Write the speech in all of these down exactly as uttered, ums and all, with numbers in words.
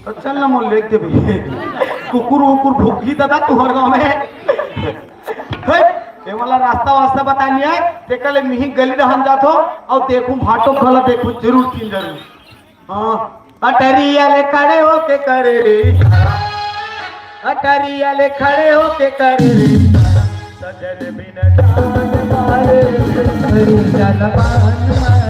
तो चल ना मोर लेग देबे। कुकुर उकुर भुगही दादा तुंहर गांव में। हे, ये वाला रास्ता वास्ता बता नहीं है, तेकर ले मिही गली रहन जाथो, अउ देखूं भाटो घला देखूं जरूर तीन जरूर। हाँ, अटरिया ले खड़े होके करे रे, अटरिया ले खड़े होके करे रे, सजन बिन जान मारे रे, सजन बिन जान मारे।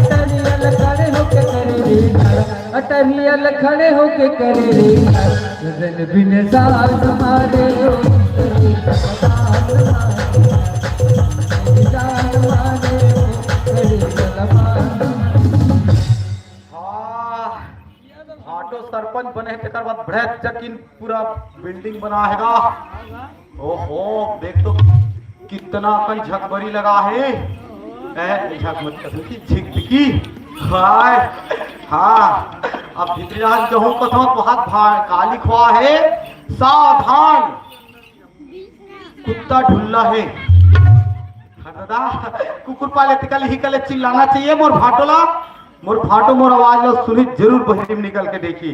अटरियल खड़े होके करे रे, अटरियल खड़े होके करे रे, रंग बिन साथ मारे रो। जान मारे रो, करे जलवान। हाँ, भाटो सरपंच बने हे, तेकर बाद भड़ेच जकिन पूरा बिल्डिंग बना हेगा। ओहो, देख तो कितना अकन झकबरी लगा हे। ए, झकमरी कथन की झिकझिकी। हाय, हाँ, अब भीतरी राज कहूँ कथो तो हाथ भाई काली खुआ हे। सावधान, कुत्ता ढुल्ला हे। हाँ दादा, कुकुर पाले तिकल ही कले चिल्लाना चाहिए मोर भाटो ला। मोर भाटो मोर आवाज ला सुनी जरूर बहिरी में निकल के देखी।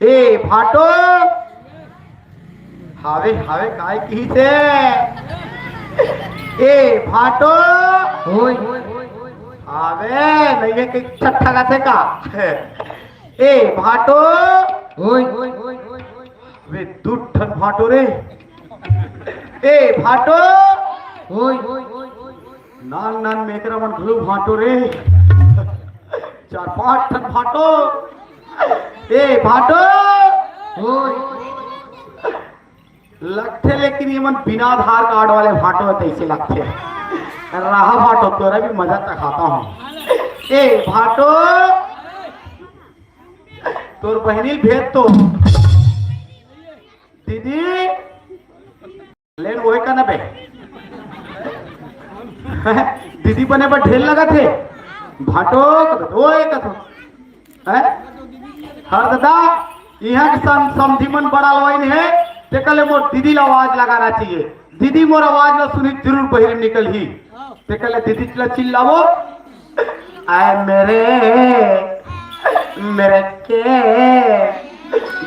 ए भाटो, हावे हावे काय कही से? ए भाटो, ओए। हावे नहीं है कि छठा का से का? ए भाटो, ओए। वे दू ठन भाटो रे। ए भाटो, ओए। नान नान मेकरा मन घलो भाटो रे। चार पांच ठन भाटो। ए भाटो, ओए। लगथे लेकिन ये मन बिना आधार कार्ड वाले भाटो हे तैसे लगथे। रहा भाटो, तोरा भी मजा चखाता हूँ। ए भाटो, तोर बहिनी भेज तो। दीदी, लेन ओए का ना बे। दीदी बने बर ढेर लगत हे। भाटो, ओए का तो। हैं? हर दादा, इहाँ के सम-, समधी मन बड़ा लोइन हे, तेकर ले मोर दीदी ला आवाज लगाना चाहिए। दीदी मोर आवाज ला सुनी जरूर बहिरी निकलही। तेकर ले दीदी ला चिल्लावो, आय मेरे, मेरे के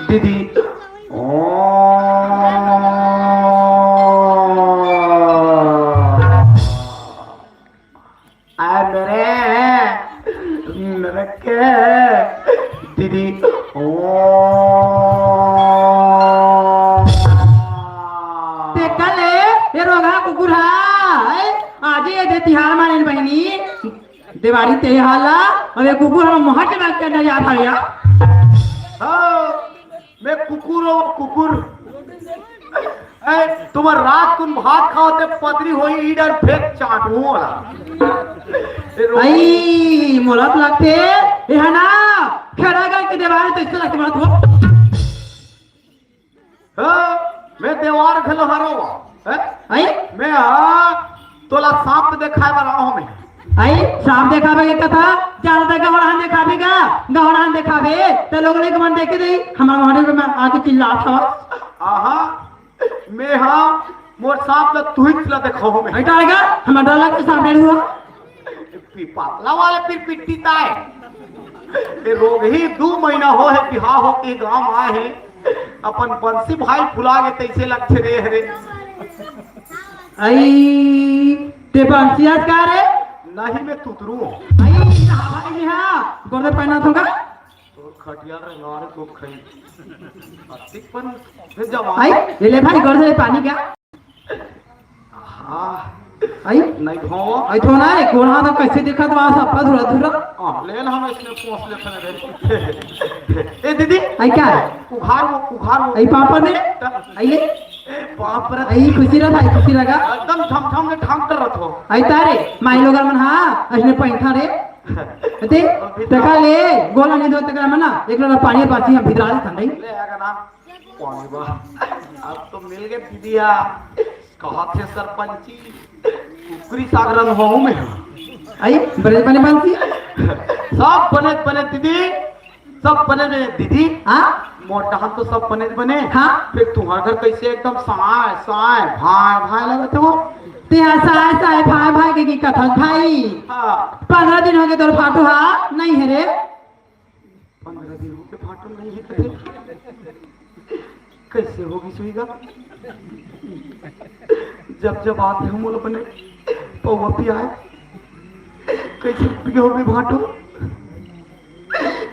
दीदी। ओ। आय मेरे, मेरे के दीदी। ओ। ते कल ए रोगहा कुकुर हा, ए, आजे ये दे तिहार माने बहिनी, देवारी ते हाला, अबे कुकुर हम मोहट में के डरिया था या। हाँ। मैं कुकुर हूँ, कुकुर। ए, तुम्हार रात कुन भात खाओ ते पतरी होई, ईडन फेंक चाट हूँ वाला। ए, रो- आई, मोला तो लगते, ए है ना, खड़ा करके दीवार तो इससे लगते मोला तो। हाँ, मैं दीवार घलो हरो, हैं? आई? मैं हाँ, तोला सांप देखाए बर आऊँ मैं। आई, सांप देखाबे के कथा, ज्यादा गहरान देखाबे का, गहरान देखाबे, ते लोग ने मन देखे दे, हमारे वहां पे मैं आके चिल्ला था। आहा, मैं हाँ, मोर सांप ला तुहिच ला देखाओ मैं। आई, डालेगा, हमारा डर लगता सांप डर हुआ। पी-, पातला वाला फिर पिट्टी ताय। ये रोगही दू महीना हो हे, बिहाव हो के गांव आए हे। अपन बंसी भाई फुला के तैसे लगथे रे हरे। आई, ते बंसिया का रे? नहीं, मैं तुतरू हूँ। आई, भाई, हाँ, गोदे पहना थोगा? तोर खटिया रे नारे को खई। अतिक पन, फिर जवान। आई, ये ले भाई, गोदे ले पानी क्या? हाँ। आई? नहीं धोवा। आई धोना है, कोन हाथ कैसे दिखत बा, सफा धुरा धुरा। हाँ, ले ना, हम इसने पोंछ लेते हैं रे। ए दीदी। आई क्या है? उघार वो, उघार वो। आई पापड़ में? त- आई ले। ए, बाप रे। आई खुशी रहा भाई, खुशी लगा। एकदम ठम ठम ने ठम कर रहा थो। आई तारे, माई लोगन मन हाँ, असने पैठा रे। ते, तका ले, गोला नहीं दो तका मना, एक लोटा पानी पासी हम भितरा दे ठंडई। ले आगा ना। पानी बा। अब तो मिल गए दीदिया। कहा थे सरपंची, कुकरी सागरन हूँ मैं। आई, बने, बने, बने। सब बने, बने दीदी, सब बने, बने दीदी। हाँ? मोटा हम तो सब बने, बने। हाँ? फिर तुम्हारे घर कैसे एकदम साय, साय, भाई, भाई लगे थे वो? तेहा साय साय भाय भाय के, के कथस भाई। हाँ। पंद्रह दिन होगे तोर भाटो हा नहीं हे रे। पंद्रह दिन होगे भाटो नहीं हे कथे। कइसे होगे सुई गा? जब जब आथे मोला बने पौवा पियाय। कइसे पियोगे भाटो?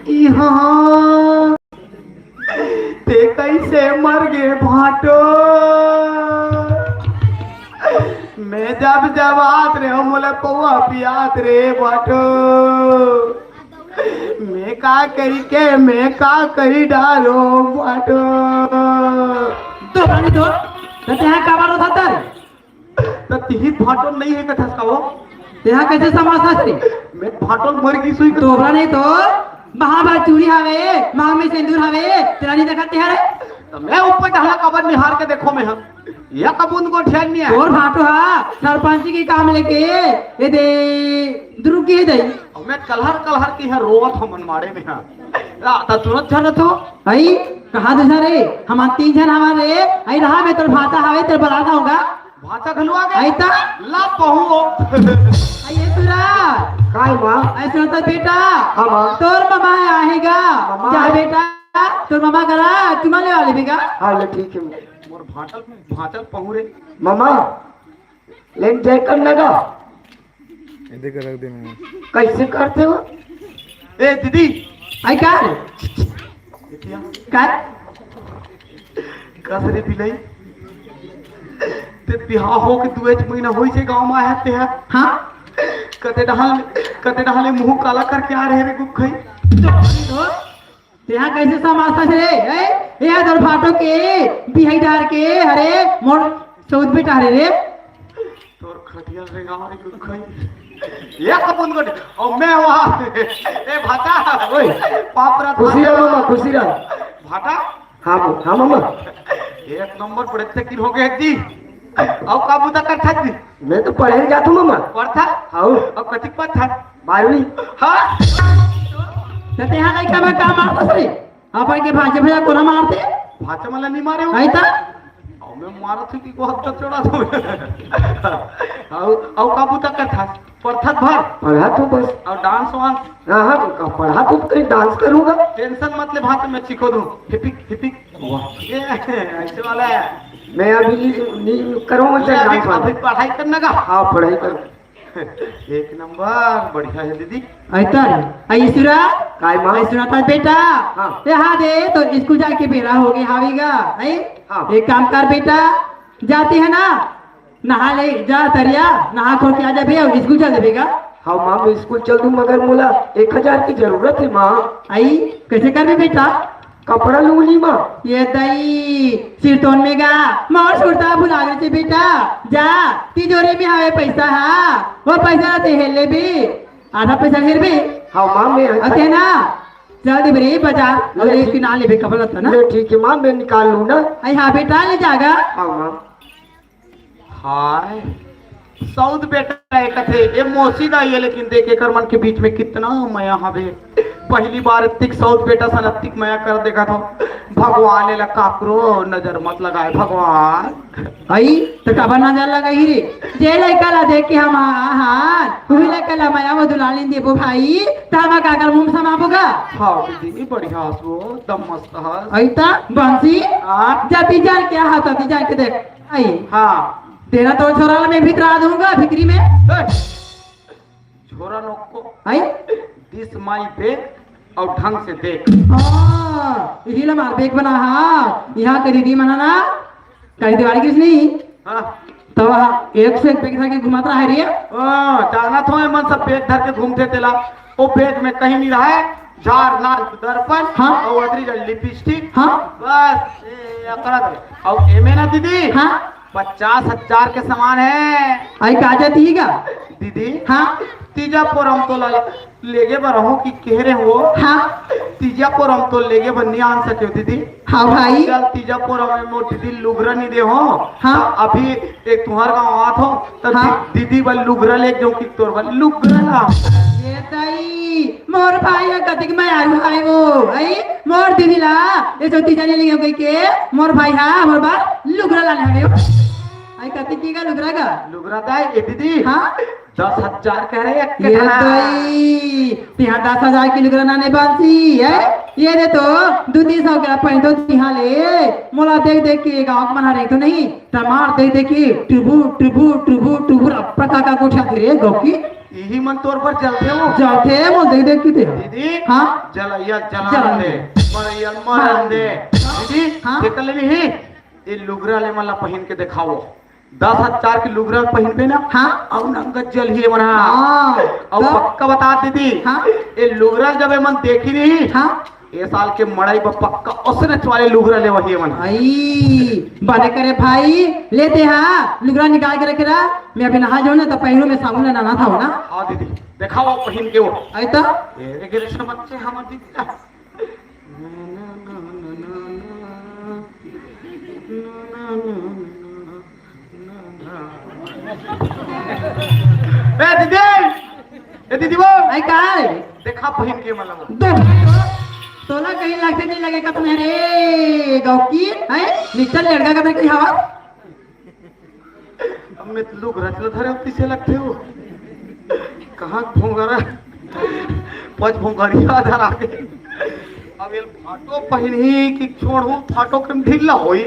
इहाँ ते कइसे मर गे भाटो? मैं जब जब आत रेहेंव, मोला पौवा पियात रे भाटो। मैं का करी के, मैं का करी डारो भाटो। तो बनी तो, तो तेहा काबर होता तर? त तिही भाटो नहीं हे कथस का वो? तेहा कइसे समाज शास्त्री? मैं भाटो मर गिस होही। तोबरा नहीं तो, महाभारत चूड़ी हावे, मांग में सिंदूर हावे, तेला नहीं देखा तेहा रे? त मैं ऊपर ढाला काबर निहार के देखों मैं हा? या कबून गोठिया नहीं हे। तोर भाटो हा, सरपंची के काम लेके, ए दे, दुरुकी हे दई। अउ मैं कलहर कलहर के हा रोवत हों मनमाड़े में हा। रा, त तुरंत झरत हो। अई, कहाँ दूसरा रे? हमार तीन झन हमार रे। अई रहा मैं तोर भाटा हावे, तोर बलाना होगा। भांचा घलो आ गे? अइता? ला पहुओ। अइए सुरा। काय माँ? अइसे होता बेटा। हाँ माँ। तोर ममा आहे गा। ममा जा आहे। बेटा, तोर ममा करा, चुमा लेवा लेबे गा। हाँ, ले ठीक हे। मोर भांचल, भांचल पहू रे। ममा, लेन जाय कर ना गा। एदे कर रख दे मैं। कइसे करथे हो? ए दीदी। अई का रे? देखिया। का? कस रे बिलई। ते बिहाव होके दुएच महीना होइसे गाँव में आया ते हा। हाँ? कते डहाल, कते डहाल मुँह काला करके आ रहे रे गुखई। तेहा कइसे समाजता से रे? ए, ए, तोर भाटो के, बिहाई डार के, अरे, मोर सौत बेटा हरे रे। तोर खटिया रे गाँव रे गुखई। ये कबून गोठिया, अउ मैं वहाँ, ए भाटा, ओए, पाप रा खुशी रह मामा, खुशी रह। भाटा? हाँ, हाँ मामा। एक नंबर पढ़े ते किन हो गए जी। अउ का बुता करथा जी? मैं तो पढ़े जाथों मामा। पढ़था? हाँ। अउ कतिक पढ़था? बारहवीं। हाँ? त तेहा लइका में का मारथस रे? अपन के भांचे भैया कोना मारथे? भांचे मला नहीं मारे हो। अइता? अउ मैं मारत हूँ कि को हद तक चढ़ा दो। अउ, अउ का बुता करथा? पढ़थस भर? पढ़ा तो बस। अउ dance वांस? हाँ, हाँ, का पढ़ा तो कहीं dance करूँगा। Tension मत ले, भांचे मैं सिखो दूँ। हिपिक, हिपिक। वाह। ये अइसे वाला हे। मैं अभी नहीं, नहीं करूँगा ये अभी, dance वाला। अभी पढ़ाई करना का? हाँ, पढ़ाई कर। एक नंबर, बढ़िया हे दीदी। अइता रे, अइसुरा, काय माँ? अइसुरा था बेटा। हाँ। ए, हाँ दे, तो स्कूल जाके बेरा होगे हावे गा, अई? हाँ। एक काम कर बेटा, जाते हे ना, नहा ले, जा तरिया, नहा खोर के आ जाबे अउ स्कूल चल देबे गा। हाँ माँ, मैं स्कूल चल दूँ, मगर मोला एक हजार की जरूरत हे माँ। अई, कइसे करबे बेटा? कपड़ा लूँ नहीं माँ। ये दई, सिरतोन में गा, मोर सुरता भुला गे बेटा। जा, तिजोरी में हावे पइसा हा, वो पइसा ते हेर लेबे, आधा पइसा हेरबे। हाँ माँ, मैं अते ना, चल देबे रे बाजार, अउ ले एक ठीक। किना लेबे कपड़ा लत्ता ना। ले ठीक हे माँ, मैं निकाल लूँ ना। अई हाँ बेटा, ले जागा। हाँ माँ। हाय, सौत बेटा हे कथे, ए मौसी दाई हे, लेकिन देख एकर मन के बीच में कितना मया हवे। पहली बार अतिक सौत बेटा सन अतिक मया कर देखत हों। भगवान एला काकरो नजर मत लगाय भगवान। अई, त काबर नजर लगाही रे? जे लइका ला देख के हम आहान, उही लइका ला मया म दुलालिन देबो भाई, त हम काकर मुंह समाबो गा? हाँ दीदी, बढ़िया हस वो, दम मस्त हस। अई त बंसी, हाँ? जति जान के हा, तति जान के देख। अई। हाँ। तेरा तो छोरा ला मैं भितरा दूंगा भितरी में। ए, छोरा नोको। आई? This my bag अउ ढंग से देख। हाँ, इही ला मार bag बना हा। इहाँ के दीदी मन हा ना, कहीं दिवाली किस नहीं। हाँ। तो वहाँ एक से एक bag धर के घुमात रहा है रे। हाँ, जानत हों, एमन सब bag धर के घूमथे तेला। ओ bag में कहीं नहीं रहा है, झार लाल दर्पण हाँ। अउ अदरी जल lipstick। हाँ। बस, ए, अकड़त रहे। अउ एमे ना दीदी, हाँ। पचास हजार के सामान है। आई का जाती ही का? दीदी, हाँ। तीजा पोरम तो ला लेगे बर हो कि कह रहे हो? हाँ। तीजा पोरम तो लेगे बर नहीं आन सके दीदी। हाँ भाई। चल तीजा पोरम में मोर दीदी लुगरा नहीं दे हो। हाँ। अभी एक तुम्हार गाँव आत हो, तो हाँ। दी-, दीदी बर लुगरा ले जाऊँ कि तोर बर लुगरा ला। ये ताई, मोर भाई हा कतिक मयारू हावे वो, आई? मोर दीदी ला, ये जो तीजा नहीं लेगे कहि के, मोर भाई हा, मोर बर लुगरा लाने हावे वो। आई कति के गा लुगरा गा? लुगरा दाई, ए दीदी। हाँ? दस हजार कह रहे एक ये कठा। दाई, तिहा दस हजार के लुगरा नाने बांसी, है? ये दे तो, दू तीन सौ के पहन दो तिहा ले। मोला देख देख के गाँव के मन हरे तो नहीं, टमार देख देख के टुबुर, टुबुर, टुबुर, टुबुर, अप्पा का का गोठा दे रे गौकी। इही मन तोर बर जलथे वो। जलथे वो देख देख के ते। दीदी, हाँ? जलैया जलन जलन दे, दे। मरैया मरन हाँ। दे। दीदी, हाँ? देख ले नहीं, ये लुगरा ले मन ला पहिन के देखाओ। दस हजार के लुगरा पहिनबे ना, हाँ। अउ नंगत जलही एमन हा। हाँ, अउ तब? पक्का बता दीदी, हाँ। ये लुगरा जब एमन देखी नहीं, हाँ। ये साल के मड़ई बर पक्का ओसने वाले लुगरा लेवही एमन। आई, बने करे भाई, ले दे हाँ, लुगरा निकाल के रखे रहा। मैं अभी नहा जाऊँ ना, तो पहिरू में साबुन लाना था ना। हाँ दीदी, देखाओ पहिन के वो। आई तो? ये रे गिरे समझ से हमर दीदी। ए दीदी, ए दीदी वो। आई काय? देखा पहिन के मतलब। दो। तोला कहीं लगते नहीं लगे का तुम्हें रे गौकी, हैं? निकल लड़का का कहीं हवा। अब मैं लुगरा च ल धरे, अब पीछे लगथे वो। कहाँ भोंगरा? पच भोंगरिया धर आगे। अब ये फाटो पहिनही कि छोड़हूँ, फाटो के ढीला होई।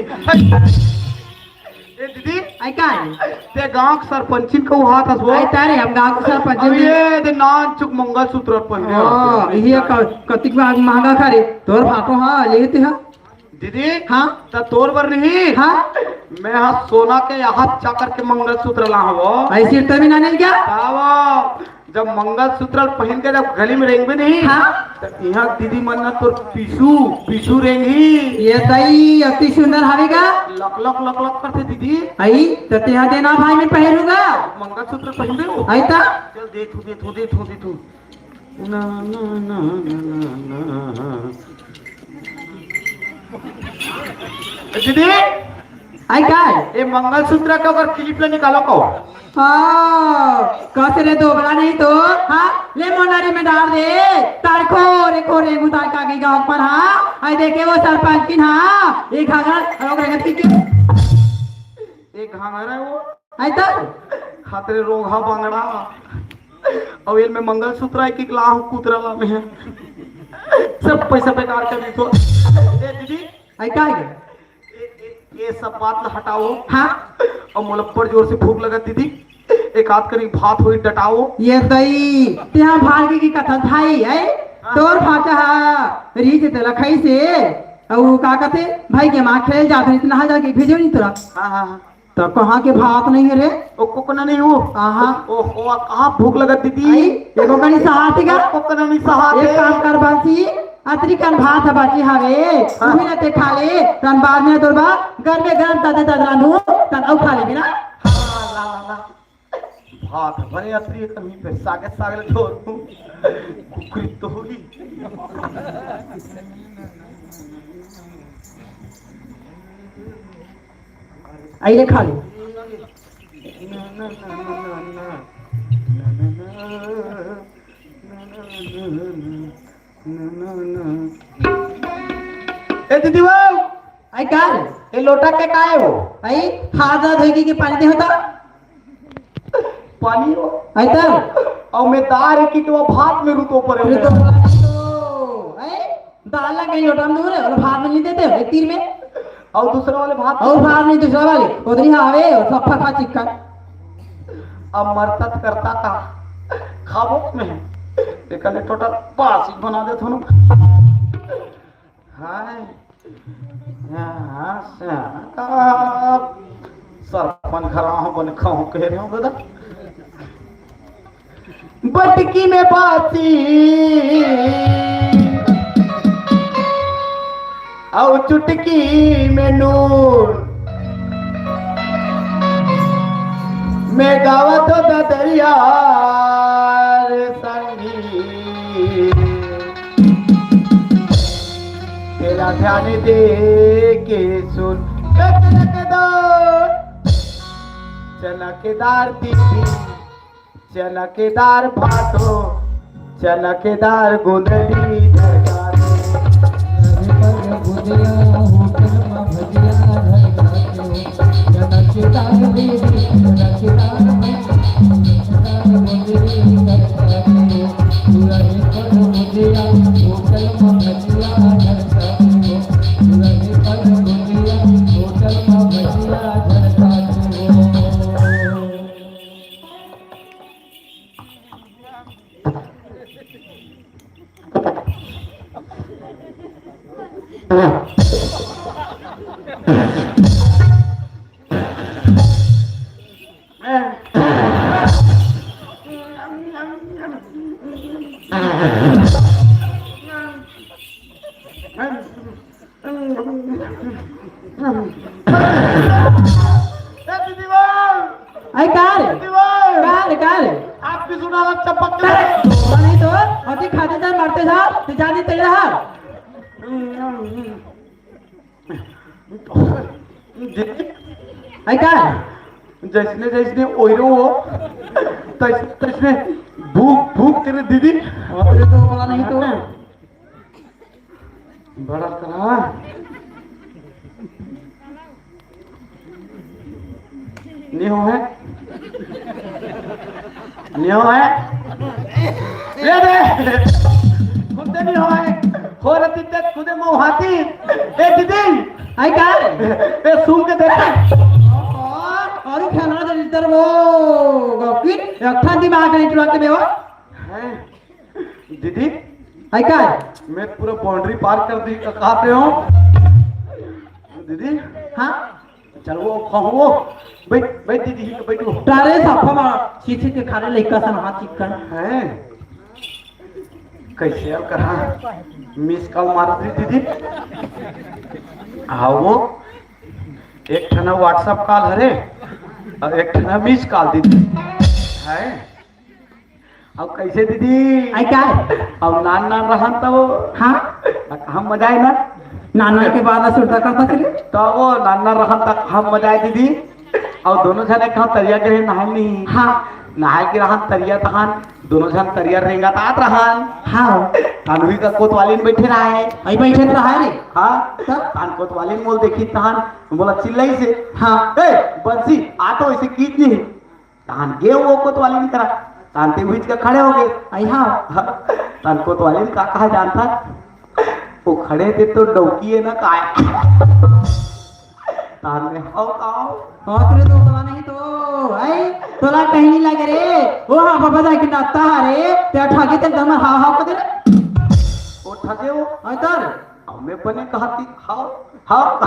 ए दीदी, आई काय? ते गांव के सरपंचिन के हाथ हस वो। आई तारे, हम गांव के सरपंचिन अब भी। ये दे नान चुक मंगलसूत्र पहिरे हाँ, होते। ये क-, कतिक महंगा करे। तोर फाटो हाँ, लेते हाँ। दीदी, हाँ? त तोर बर नहीं? हाँ? मैं हा सोना के यहाँ चाकर के मंगलसूत्र ला हवो। ऐसी तो भी ना मिल गया? बाबा, जब मंगलसूत्र पहिन के जब गली में रेंगबे नहीं, हाँ? त यहाँ दीदी मन ना तोर पीसू, पीसू रेंगी। ये तई अति सुंदर हवेगा। लक लक लक लक करथे दीदी। आई, त तेहा देना भाई मैं पहनूंगा। मंगलसूत्र पहिनबे हो? आई ता? चल दे तू, दे तू, दे तू, दे तू। ना, ना, ना। दीदी, आई काय? ये मंगलसूत्र के ऊपर clip ले निकालो को। हाँ, कस रे दोबरा नहीं तो, हाँ, ले मोनारी में डाल दे। तार खो रे खो रे मुतार का गई गाँव पर, हाँ। आई देखे वो सरपंच की, हाँ, एक घाघरा, और ओकरे के पीछे। एक घाघरा वो। आई तो? खातरे रोगहा बांगड़ा। अउ एल में मंगलसूत्र है कि लाहू कुतरा ला में है। सब पैसा बेकार कर दी तो। ए दीदी, आई का है? ए, ए, ये सब बात ला हटाओ। हाँ? अउ मोला बड़ जोर से भूख लगत दीदी। एक आध करी भात होई डटाओ। ये दई, ते हाँ भागी की कथा भाई है। हाँ। तोर भाचा हा, रीत तेला खाई से। अउ का कथे, भाई के माँ खेल जात रही, इतना हजार के भेजो नहीं तोरा। हाँ, हाँ, हाँ। तो कहाँ के भात नहीं है रे? ओ कोकना नहीं हो। आहा। ओ, ओ, कहाँ भूख लगत दीदी? आई, एको कनी सहात का? ओ कोकना नहीं सहात एक है। काम कर बासी, अतरी कन भात बाची हवे, हाँ। उही ना ते खा ले, तन बाद में तोर बा, गरमे गरम ताजे ताजे रांधू, तन अउ खा ले बिना। हाँ, ला, ला, ला। भात भरे अतरी कन ही पे सागे सागे ढोर। कुकरी तो होगी। आई ले खा ले। ए दीदी वो, आई का रे? ए लोटा के का है वो? आई, हाथ हाथ धोई के पानी दे होता। पानी हो। आई तब? अउ मैं दार की तो भात में रुतो पड़े। रुतो पड़े तो, आई? दाल ला कहीं लोटा में दूर है, और भात में नहीं देते हो, एक तीर में। और दूसरा वाले भात और भात नहीं, दूसरा वाले, उधर ही आवे, और सब फटा चिक्का। अब मरता तो करता का? खाबो में। एक ने टोटल बासी बना दे थोनो। हाय। हाँ, हाँ, सरपंच घर आहो बन खाओ कह रहे हो दादा। बटकी में बासी, अउ चुटकी में नून, मैं गावत हो ददरिया रे संगी। तेरा ध्यान दे के सुन। चना के दार, चना के दार दीदी, चना के दार भातो, चना के दार गुंदली धरका दे। घर पर भुजिया, होटल में भजिया धरका दे। चना ए दीदी भाई, आई का रे? दीदी भाई, का रे, का रे? आप भी सुना रहा चपक के। अरे, नहीं तो, अति खाते जान मारते जा, ते जानी तेरा हाल। आई का? जैसने, जैसने ओइरो हो, तैस-, तैसने भूख, भूख तेरे दीदी। और तेरे तो बोला नहीं तो। बड़ा करा। नहीं हो है? नहीं हो है? ये दे। खुदे नहीं हो है। हो रती ते खुदे मौहाती। ए दीदी। आई का? ए सूंघ के देख। और, और खेलना तो इधर वो, गौकी, एक ठा दिमाग नहीं चुरा के बेवा। हैं? दीदी। आई का? मैं पूरा बाउंड्री पार कर दी, कहाँ पे हो? दीदी। हाँ? चल वो, खाओ वो। बैठ, बैठ दीदी, बैठ वो। तारे साफा मार, चीची के खाने लइका सन हाथ चिक्कन। हैं? कैसे अब करा? मिस कॉल मार दी दीदी। हाँ वो, एक ठना WhatsApp कॉल हरे, और एक ठना मिस कॉल दीदी। हैं? अब कैसे दीदी? आई का? अब नान नान रहन त वो। हाँ? अब कहाँ मजा आए ना? नान नान के बाद असुरता करता चले। तो वो नान नान रहन त कहाँ मजा आए दीदी? अब दोनों जने कहाँ तरिया के नहाए नहीं? हाँ। नहाए के रहन तरिया तहान, दोनों जन तरिया रेंगत आत रहन। हाँ। तन्वी का कोतवाली में बैठे रहा है। आई बैठे रहा है रे। हाँ। तब? तान कोतवाली मोल देखी तहान, बोला चिल्लाई से। हाँ। ए, बंसी, आ तो ऐसे कीच नहीं। तान गे वो कोतवालिन करा, तान ते उहिच के खड़े हो गए। आई हाँ। तान कोतवालिन का कहा जानता? वो खड़े थे तो डौकी है ना काय। तान में हाव का हाव। हाँ, तेरे तो बोला नहीं तो, आई, तोला कहीं नहीं लगे रे। वो हाँ, बाबा जाके नाता रे, ते ठगे ते दम हाव हाव कर दे रे। वो ठगे वो। हाँ, तर। अब मैं बने कहा थी, हाव, हाव।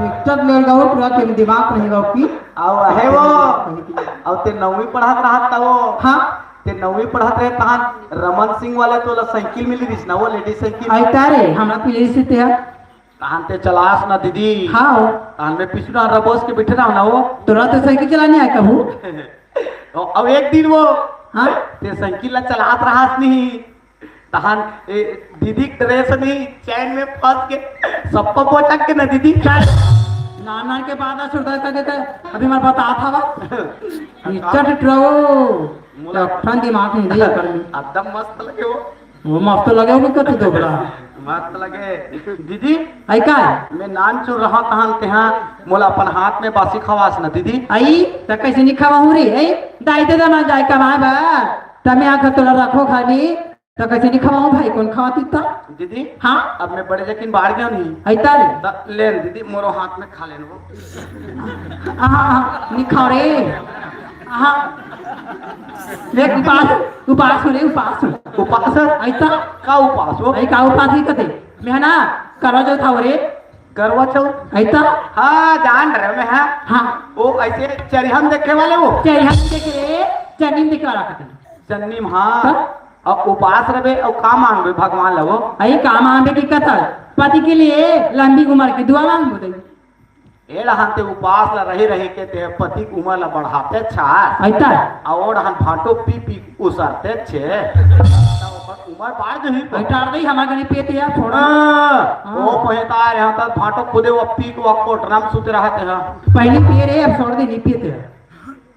इज्जत ले गो, पूरा के दिमाग नहीं गो की। आओ, है वो। अब ते नौवीं पढ़त रहा था वो। हाँ। ते नौवीं पढ़त रहे तहान रमन सिंह वाले तोला साइकिल मिली रहीस ना, वो लेडीज साइकिल। आई तारे, हमरा पीले से ते। तहान ते चलास ना दीदी। हाँ हो। तहान में पिछला रबोस के बैठे रहा ना वो। तोरा तो साइकिल चलाने आया कहू। तो अब एक दिन वो। हाँ। ते साइकिल ला चलात रहास नहीं। तहान ए, दीदी के ड्रेस नहीं, चैन में फंस के सप्पा पोचक के ना दीदी। चल। नाना के बाद आ सुरता का देता। अभी मैं बता था वा। इज्जत उठराओ। मुला- लखन दिमाग नहीं दे कर में। एकदम मस्त लगे वो। वो मस्त लगे हो कि कति दोबरा? मस्त लगे। दीदी, आई का? मैं नान चुर रहा तहान तेहा, मोला अपन हाथ में बासी खवास ना दीदी। आई, त कैसे नहीं खवाहूँ रे? आई, दाई दे दे ना जाए कमाए बा। त मैं आकर तोला रखो खानी, त कैसे नहीं खवाहूँ भाई, कौन खवाती त? दीदी, हाँ? अब मैं बड़े जकिन बाहर गया नहीं। आई तारे? त ले न दीदी, मोरो हाथ में खा लेन वो। आहा, आहा, नहीं खाओ रे। आहा। देख, उपास, उपास हो रे, उपास हो। उपास? आई त? का उपास हो? आई का उपास ही कते? मैं है ना, करवा चौथ हो रे। करवा चौथ? आई त? हाँ, जान रहे मैं, हाँ। हाँ। वो ऐसे चरिहन देखे वाले वो? चरिहन देखे रे, चन्नी देखे वाला कते। चन्नी में, हाँ। हाँ? अब उपास रहे, अब का मांगबे भगवान ला वो? आई का मांगबे की कथा? पति के लिए लंबी उम्र की दुआ मांगबो दे। ए रहन ते उपास ला रही रही के ते पति के उम्र ला बढ़ाते छा। आई त? आ ओ रहन भांटो पी पी उसरते छे। त ओकर उम्र बाढ़ जही तो। आई टार दई हमार गनी पेट या छोड़ा। हाँ, हाँ। वो पहता रहे त भांटो खुदे वो पी के वो कोटरा में सुते रहते हैं। पहले पिए रहे, अब छोड़ दे, नहीं पीते हैं।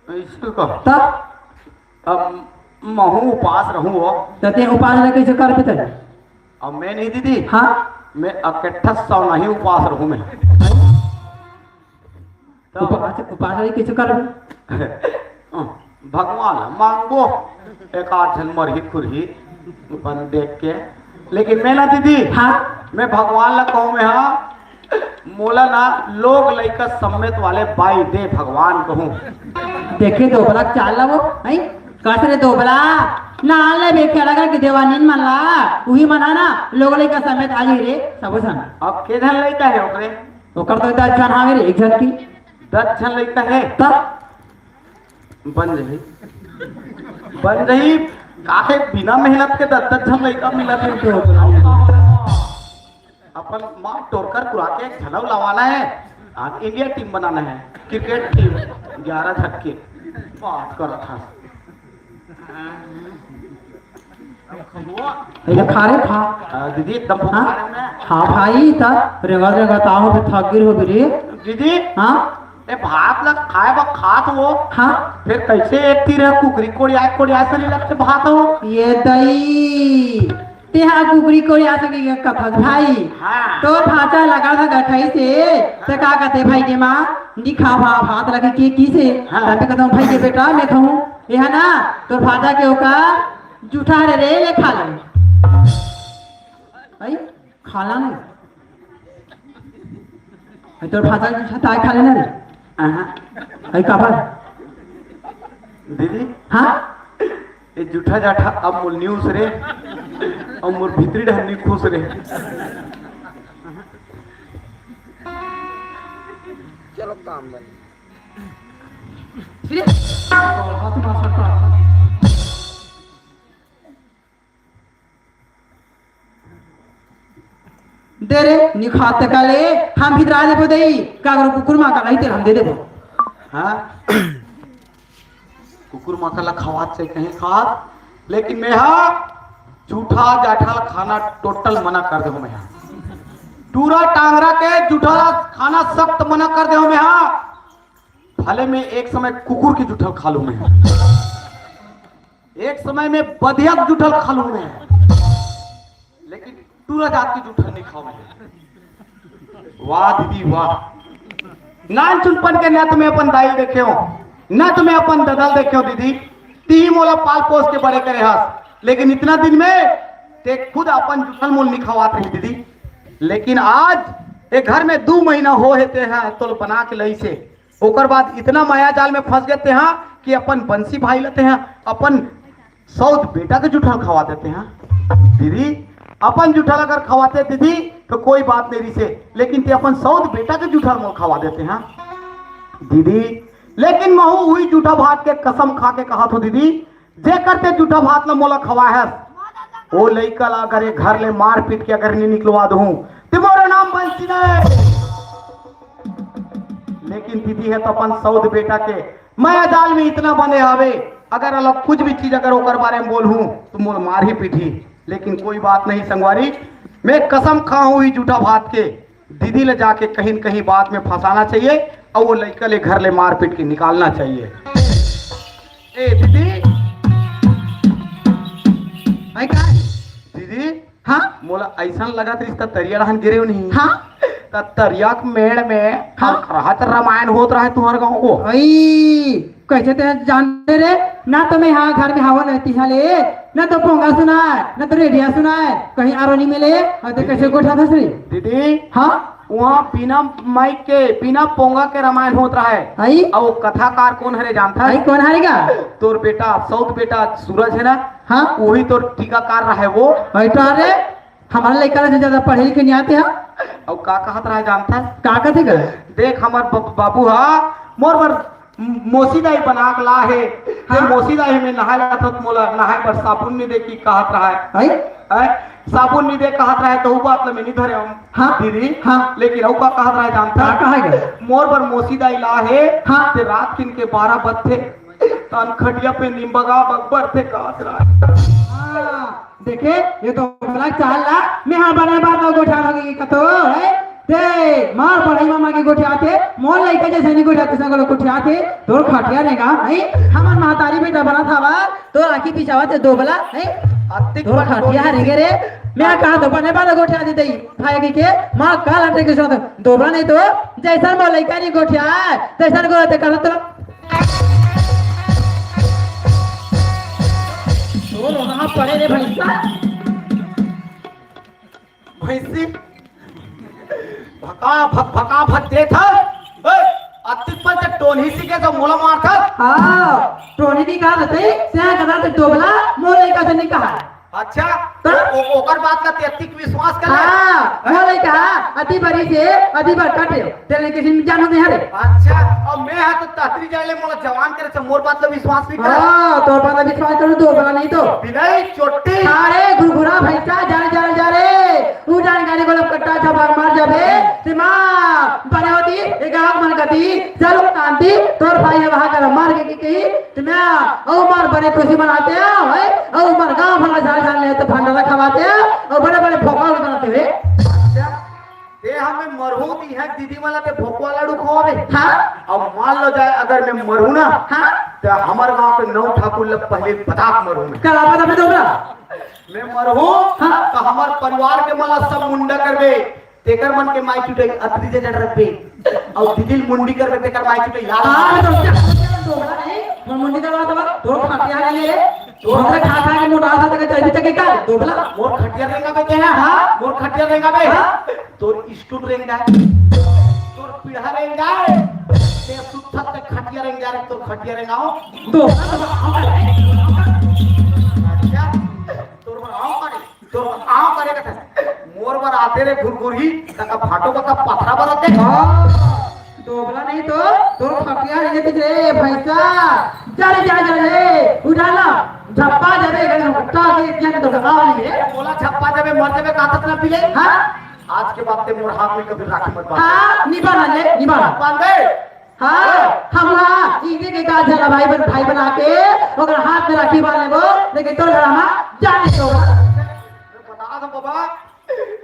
ऐसे का? त? अब महू उपास रहूं हो। त ते उपास रह कैसे कर पीते? अब मैं नहीं दीदी। हाँ। मैं अकट्ठा सौ नहीं उपास रहूं मैं। तो उपास, उपास रही कइसे करबे? भगवान ला मांगबो, एक आध झन मरही खुरही अपन देख के। लेकिन मैं ना दीदी, हाँ। मैं भगवान ला कहूँ, मैं हाँ, मोला ना लोग लइका समेत वाले बाई दे भगवान कहूँ। देखे दोबला चाल ला वो, हैं? कस रे दोबला, ना ले बे खेला कर के देवानीन मन ला, उही मन हा ना लोग लइका समेत आ जाही रे, सबो झन। अब के झन लइका हे ओकरे? ओकर तो दस झन हावे रे, एक झन की। दस झन लइका हे? तब? बन जाही, बन जाही। काहे बिना मेहनत के दस दस झन लइका मिलत हे? अपन मार टोरकर कुरा के एक झन अउ लवाना हे। आज इंडिया टीम बनाना हे, क्रिकेट टीम, ग्यारह झन के बात करत हस। ये खा रे, खा। आ, दीदी, एकदम भूख हाँ? खा रहे हैं। हाँ भाई, त रेंगत रेंगत आहो, तो थक गिर हो रे। दीदी, हाँ? ए भात ला खाए बर खात हो। हाँ? फिर कैसे एक तीर है कुकरी कोड़िया, कोड़िया से नहीं लगते भात हो? ये दई, तेहा कुकरी कोड़िया से की कथा भाई। हाँ। तो भाचा लगा था गठाई से, तो का कहते भाई के माँ, नी खा भा, भात लगे के की से? हाँ। तब कहता हूँ, भाई के बेटा, मैं खाऊँ। ये है ना, तो भाचा के ओका जूठा रे रे, ले खा ले। आई, खाला नहीं। आई तोर भाचा के जूठा ताय खा लेना रे। आहा। आई काबर? दीदी। हाँ? ये जूठा जाठा अब मोर न्यूज रे। अब मोर भीतरी डहर नी खुश रे। चलो काम बन। दे रे, निखात का ले, हम भीतर आ देबो दई, का करो कुकुर माँ का नहीं तेल हम दे देबो। हाँ? कुकुर माँ का ला खवात से कहीं खात, लेकिन मैं हा जूठा जाठा खाना टोटल मना कर दे हूँ मैं हा। टूरा टांगरा के जूठा खाना सख्त मना कर दे हूँ मैं हा। भले मैं एक समय कुकुर की जूठल खा लूँ मैं हा। एक समय में बधिया के जूठल खा लूं मैं, लेकिन टूरा जात के जूठल नहीं खाओ मैं। वाह दीदी, वाह। नान चुनपन के न तो मैं अपन दाई देखे हो, न तो मैं अपन ददल देखे हो दीदी। ती मोला पाल पोस के बड़े करे हस, लेकिन इतना दिन में ते खुद अपन जूठल मोल नहीं खवात रही दीदी। लेकिन आज एक घर में दो महीना हो हे ते हैं तोल बना के लई से, ओकर बाद इतना माया जाल में फंस गए ते हाँ कि अपन बंसी भाई ला ते हाँ, अपन सौत बेटा के जूठल खवा देते हैं। दीदी, अपन जूठल अगर खवाते दीदी तो कोई बात नहीं रिसे, लेकिन ते अपन सौत बेटा के जूठल मोल खवा देते हैं। दीदी, लेकिन महू हुई जूठा भात के कसम खा के कहा थो दीदी, जेकर ते जूठा भात ला मोला खवाए हस, ओ लइका ला अगर ये घर ले मार पीट के अगर नहीं निकलवा दूं, ते मोरो नाम बंसी नहीं। लेकिन दीदी हे तो अपन सौत बेटा के माया जाल में इतना बंधे हवे, अगर अलग कुछ भी चीज अगर ओकर बारे में बोलूं तो मोर मार ही पीठी। लेकिन कोई बात नहीं संगवारी, मैं कसम खाऊं ही जूठा भात के, दीदी ले जाके कहीं न कहीं बात में फंसाना चाहिए और वो लइका ले घर ले मार पीट के निकालना चाहिए। ए दीदी, आई का? दीदी, हाँ? मोला ऐसा लगत रिस त तरिया रहन गिरे नहीं। हाँ? त तरिया के मेड़ में हाँ? रात रामायण होत रहे तुम्हारे गाँव को। आई, कैसे ते जानते रे? ना तो मैं हाँ घर में हवा नहीं तिहा ले, ना तो पोंगा सुनाए, ना तो रेडिया सुनाए, कहीं आरो नहीं मिले, और ते कैसे गोठा धस रही? दीदी, हाँ? वहाँ बिना माइक के, बिना पोंगा के रामायण होत रहा है। आई? और वो कथाकार कौन हरे जानता है? आई, कौन हरे का? तोर बेटा, सौत बेटा सूरज है ना? हाँ? वही तोर टीकाकार रहा है वो। आई तो अरे, हमारा लइका ला ज्यादा पढ़े लिखे नहीं आते हैं। और का कहत रहा है जानता है? का कहते का? देख हमार ब-, बाबू हा, मोर बर मोसी दाई बना के ला हे। ते हाँ? मोसी दाई में नहाए ला तो मोला नहाए बर साबुन नहीं दे की कहत रहा है। आई? हैं? साबुन नहीं दे कहत रहा है तो वो बात ला मैं नहीं धरे हम। हाँ? दीदी? हाँ? लेकिन वो का कहत रहा है जानता का है? कहा है? मोर बर मोसी दाई ला हे। हाँ? ते रात किन के बारह बजथे। तन खटिया पे निम्बगा बगबर थे कहत रहा है। हाँ, देखे, ये तो बड़ा चाल ला, मैं हाँ बने बात ला गोठा लगे कतो, है? दे, मार पढ़ाई मामा की गोठियाथे, मोर लइका जैसे नहीं गोठियाथे, संग लोग गोठियाथे, तोर खटिया ने गा, है? हमन महतारी बेटा बना था बा, तो आखी पिछावा ते दो बला, है? अतिक तोर बड़ खटिया टोली हरे गे रे। मैं कहा तो बने वाला गोठिया दे दई। भाई की के माँ का लटे के सुनत। दोबरा नहीं तो जैसन मोर लइका नहीं गोठिया है, तैसन को ते करत रहो। तोर वहाँ पड़े रे भैंसा। भैंसी भका भक भका भक देत हस। ए, अतिक पर ते टोनही सीखे तो मोला मारथस। हाँ, टोनही नहीं कहा रहते, त्या कहा ते दोबला, मोर लइका से नहीं कहा। अच्छा, तो? ओ-, ओकर बात का ते अतिक विश्वास कर ले। हाँ, मोर लइका, अति बरी से, अति बर काटे। तेरे किसी में जानू नहीं हरे। अच्छा, अब मैं हा तो तहतरी जाए ले मोला जवान करे से मोर बात ला विश्वास नहीं करे। हाँ, तोर बात ला विश्वास करूँ तो बना नहीं तो। बिलाई चोटी। अरे घुरघुरा भैंसा, जा रे, जा रे, जा रे। तू जान गाड़ी को लपकटा छपा मार जाबे। ते माँ, बने होती, एक आँख मन करती, चलो शांति, तोर भाई है वहाँ का मार के की कही, ते मैं, ओ मार बने खुशी मनाते हैं, है? ओ मार गाँव भला झाड़ झाड़ ले तो भंडारा खवाते हैं, और बड़े बड़े भोकाल बनाते हुए। ते हमें मरहू दी है दीदी वाला ते भोकवा लाडू खवावे। हाँ? अब मान लो जाए अगर मैं मरहू ना, हाँ? तो हमारे गांव के नौ ठाकुर लग पहले बता के मरहू मैं। कल आप बता दो ना। मैं मरहू, हाँ? तो हमारे परिवार के मला सब मुंडा करबे। तेकर मन के माई चुटे अतरी जे डर रखबे। और दीदी मुंडी करबे तेकर माई चुटे यार। हाँ, तो क्या? तो मुंडी करवा तो तो खटिया नहीं है। तोर खा खा के मोटा सा तक चर्बी तक का दोबला। मोर खटिया रेंगा बे तेहा। हाँ। मोर खटिया रेंगा बे। हाँ। तोर स्टूल रेंगा। तोर पीढ़ा रेंगा। ते सुत्थत ते खटिया रेंगा रे, तोर खटिया रेंगा हो। तो अच्छा। तोर बर आँव करे। तोर बर आँव करे कथे। मोर बर आते रे घुरघुरी, तका फाटो बता पथरा बर आते। हाँ। दोबला नहीं तो, तोर खटिया नहीं देती रे, भैंसा। जा रे, जा, जा रे, उठा ला। झप्पा जाबे, एकदम घट्टा के, क्या तो दबाव नहीं है। बोला झप्पा जाबे, मर जाबे, कहा तक ना पी ले। हाँ? आज के बाद ते मोर हाथ में कभी राखी मत बांध। हाँ, नहीं बांधा ले, नहीं बांधा। मत बांध दे। हाँ, हम हाँ, इनके के गाल झगड़ा भाई बन, भाई बना के, ओकर हाथ में राखी बांध लेबो, लेकिन तोर घर हम जाने दो। मैं बता दो बाबा,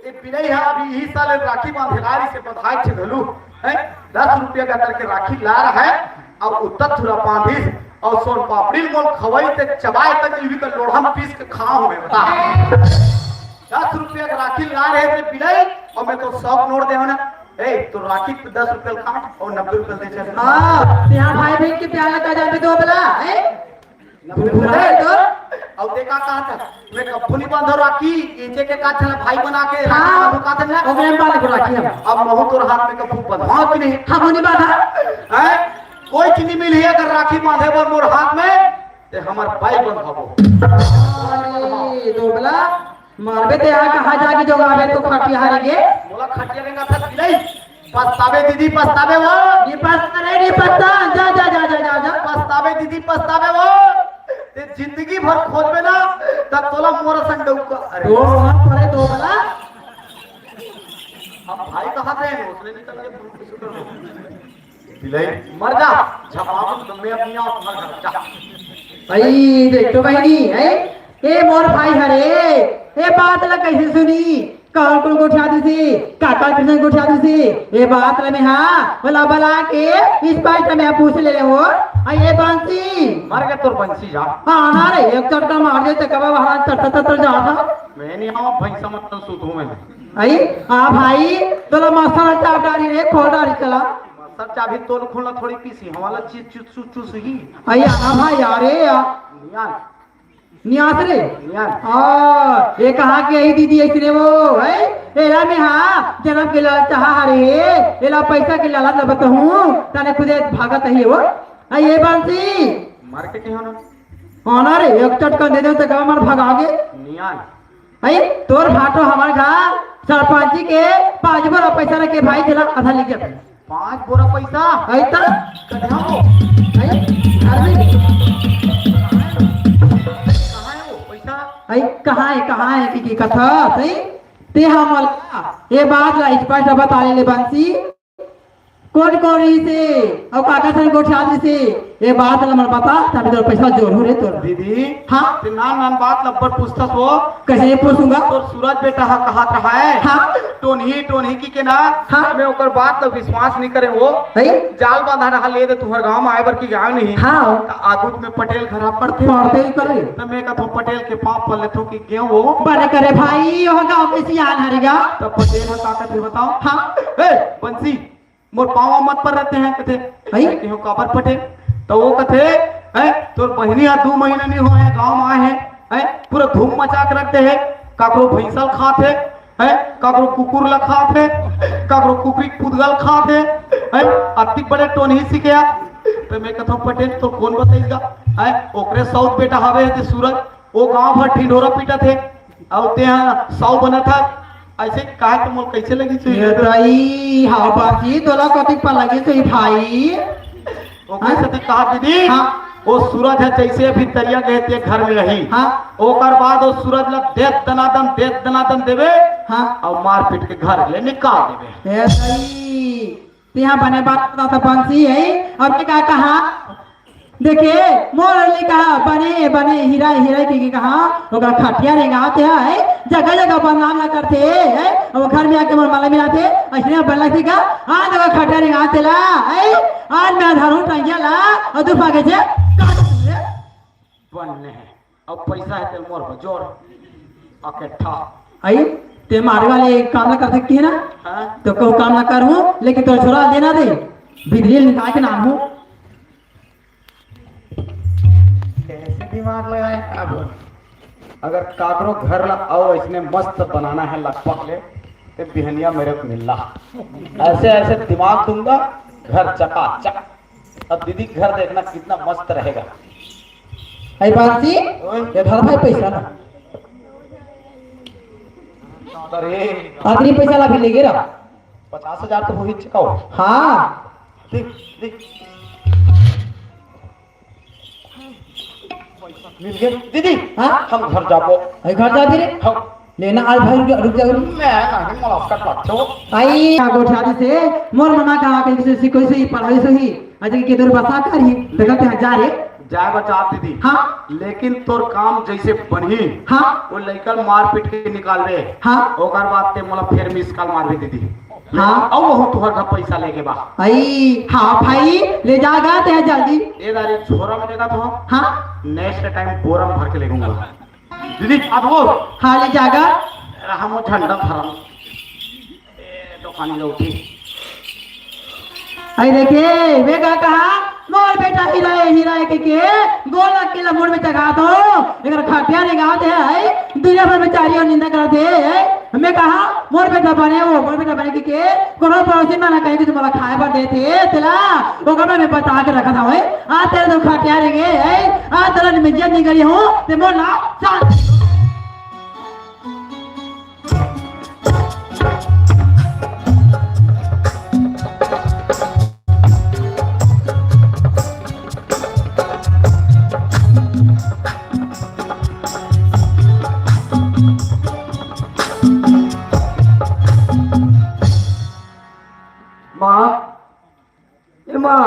ये बिलाई है, अभी यही साल राखी बांधे ला रही से बधाई छे घलू, हैं? दस रुपया का करके राखी ला रहा है, अब उत्तर थुरा बांधिस, और सोन पापड़ी मोल खवाई ते चबाए तक इवी का लोढ़ा में पीस के खा हुए, बता। दस रुपया का राखी ला रहे थे बिलाई, और मैं तो सौ नोट दे ना। ए, तो राखी पे दस रुपया काट और नब्बे रुपया दे चल। हाँ, यहाँ भाई बहन के प्यार का जान भी दो बला, हैं? नब्बे रुपया दे। तो? अब देखा कहा था, मैं कब्बू नहीं बांधो राखी, इनके के का चला भाई बना के राखी हाँ, बांधो का था ना? ओकरे में बांध के राखी हम। अब महू तोर हाथ में कब्बू बंधवा कि नहीं? हम नहीं बांधा। हैं? कोई चीज नहीं मिली अगर राखी बांधे बर मोर हाथ में, ते हमर बाई बंधाबो। अरे, दोबला, मारबे ते यहाँ कहाँ जाके जोगाबे तो खटिया हारे गे? मोला खटिया रेंगा था बिलाई। पछताबे दीदी, पछताबे वो। नहीं पछता रे, नहीं पछता। जा, जा, जा, जा, जा, जा। पछताबे दीदी, पछताबे वो। ते जिंदगी भर खोजबे ना, तब तोला मोर संग डौका। अरे। दो बार पड़े, दोबला। अब भाई कहाँ थे? उसने निकल के बिलाई, मर जा, झपावन तो मैं अपनी आँख मर जा। भाई, देख तो बहिनी, है? ए मोर भाई हरे, ए बात ला कैसे सुनी? कौन कौन गोठिया दूसी? काका कृष्ण गोठिया दूसी? ए बात ला मैं हाँ, बोला बला के, इस बात ला मैं पूछ ले हो। आ ये बंसी। मर गया तोर बंसी जा। हाँ ना रे, एक चटका मार दे, ते कबा वहाँ तर तर तर जा था। मैं नहीं आवा, भैंसा मत सुतू मैं। आई, हाँ भाई, तोला मसाला चाप डाली रे, खोल डाली चला। सब चाबी तोर खोला थोड़ी पीसी, हमारा चीज चुस चुस चुस ही। अया, हाँ भाई, अरे या। नियान। नियास रे। नियान। आ, ये कहाँ के आई दीदी ऐसे रे वो, है? एला में हाँ, जन्म के लाल चाहा हरे हे, एला पैसा के लालच ला बताहूँ, ताने खुदे भागत ही वो। आ, ये बांसी। मार के नहीं होना। हाँ ना रे, एक चटकन दे दे तो गाँव मार भगा के। नियान। है, तोर भाटो हमार घर सरपंची के पाँच बोरा पैसा रखे भाई, चला आधा ले गया। पाँच बोरा पैसा? है तो? कहाँ हो? है, घर में। कहाँ है वो पैसा? है, कहाँ है, कहाँ है कि, कि कथा, सही? ते हमला ये बात ला स्पष्ट बता ले, ले बंसी। कोन कोन रहिसे, अउ काकर संग गोठियात रहिसे, ये बात ला मन बता, तभी तोर पैसा जोर हो रे तोर। दीदी, हाँ? ते नान नान बात ला अब्बड़ पूछथस वो। कइसे नहीं पूछूंगा? तोर सूरज बेटा हा कहत रहा है। हाँ? टोनही, टोनही कहिके ना, हाँ? मैं ओकर बात ला विश्वास नहीं करे वो। है? जाल बांधा रहा ले दे तुहर गांव में आए बर कि गांव नहीं। हाँ। त आगू में पटेल घर पड़थे। पड़थे ही करे। त मैं कथों पटेल के पाँव पर लेथों कि गेहूं वो। बने करे भाई, वो गांव के सियान हरे गा। त पटेल हा का कथे बताओ? हाँ। ए, बंसी, मोर पाँव मत पर रहते हैं, कथे। भाई? कहियो काबर पटेल? त वो कथे, हैं, तोर बहिनी हा दू महीना नहीं होए हे, गांव में आए हे, हैं, पूरा धूम मचा के रख दे हे, काकरो भैंसा ल खात हे, हैं, काकरो कुकुर ल खात हे, काकरो कुकरी के पुदगल खात हे, हैं, अतिक बड़े टोनही सीखे आ। त मैं कथों पटेल तोर कोन बताइस गा, हैं, ओकरे सौत बेटा हवे हे ते सूरज, वो गांव भर ढिंढोरा पीटत हे, अउ ते हा साउ बनत हा, अइसे कहे त मोला कइसे लगिस ये? दाई, हाँ बाजी, तोला कतिक पा लगिस हे भाई? वो कइसे हाँ? ते कहा दीदी, हाँ। वो सूरज हा जइसे अभी तरिया गे हे ते घर में रही। हाँ। ओकर बाद वो सूरज ला देत दनादन, देत दनादन देबे, हाँ। अउ मार पीट के घर ले निकाल देबे। ए दाई, तेहा बने बात बता त बंसी हे, अउ मैं का कहा? देखे, मोर ले कहा, बने, बने, हीरा, हीरा कहिके कहा, ओकर खटिया रेंगात हे, जगह जगह बदनाम ला करथे, हैं? अउ घर में आके मोर माला मिलाथे, अइसने बन लगथे का? आज ओकर खटिया रेंगात हे ला, हैं? आज मैं धरू टंगिया ला, अउ तू भागे छे, काट दे। बन नहीं। अब पैसा हे तेल मोर बजोर। अकेठा। आई, ते मारे वाले काम ला कर सकती है ना? हाँ। तो कहूँ काम ला करूँ, लेकिन तोर छोरा देना दे। बिजली निकाल के नाम हो। कैसे दिमाग लगाए? अब अगर काकरो घर ला अउ अइसने मस्त बनाना हे लकपक ले, ते बिहनिया मेरे को मिलना। ऐसे ऐसे दिमाग दूंगा, घर चकाचक। अब दीदी घर देखना कितना मस्त रहेगा। आई बात जी, ओए। ये धर भाई पैसा ना। अरे। आदमी पैसा ला भी लेगे रा। पचास हजार तो हो ही चुका हो। हाँ। देख, देख। मिल गए। दीदी, हाँ? हम घर जाबो। अरे घर जाबे रे? हाँ। लेना आज भाई रुक, रुक जाओ। मैं नहीं, मोला उसका टच्चो। आई, आ गोठियाती से, मोर ममा कहा कि किसी कोई से ही पढ़ाई से ही, अजय के दूर बसा कर ही, देखा ते जा रे। जाए बचा दीदी। हाँ। लेकिन तोर काम जैसे बनही, हाँ। वो लइका मार पीट के निकालबे। हाँ। ओकर बाद ते मोला फेर मिस कॉल मारबे दीदी। हाँ। अउ वहू तुहर घर पैसा लेके बा। आई, हाँ भाई, ले जागा ते जल्दी। ए दारी छोरा में देखा तो। हाँ। नेक्स्ट टाइम बोरम भर के लेगूंगा। दीदी, अब वो। हाँ, ले जागा। रहा मो झंडा धरम। ए, दुकान ले उठी। आई देखे, वे का कहा, मोर बेटा हीरा हे, हीरा हे के, के, गोल लग के लमुड़ में चघा दो। एकर खटिया रेंगात हे, आई, दुनिया भर में चारी ओर निंदा करत हे, आई। मैं कहा, मोर बेटा बने वो, मोर बेटा बने के, के, कोनो पड़ोसी मन कहे कि तुम्हारा खाए बर देथे, तेला, ओकर में बता के रखत हवे। आ तेरे तो खटिया रेंगे, आई, आ तेरा में जब निकली हूँ, ते मोर ना, चाल। माँ, ए माँ।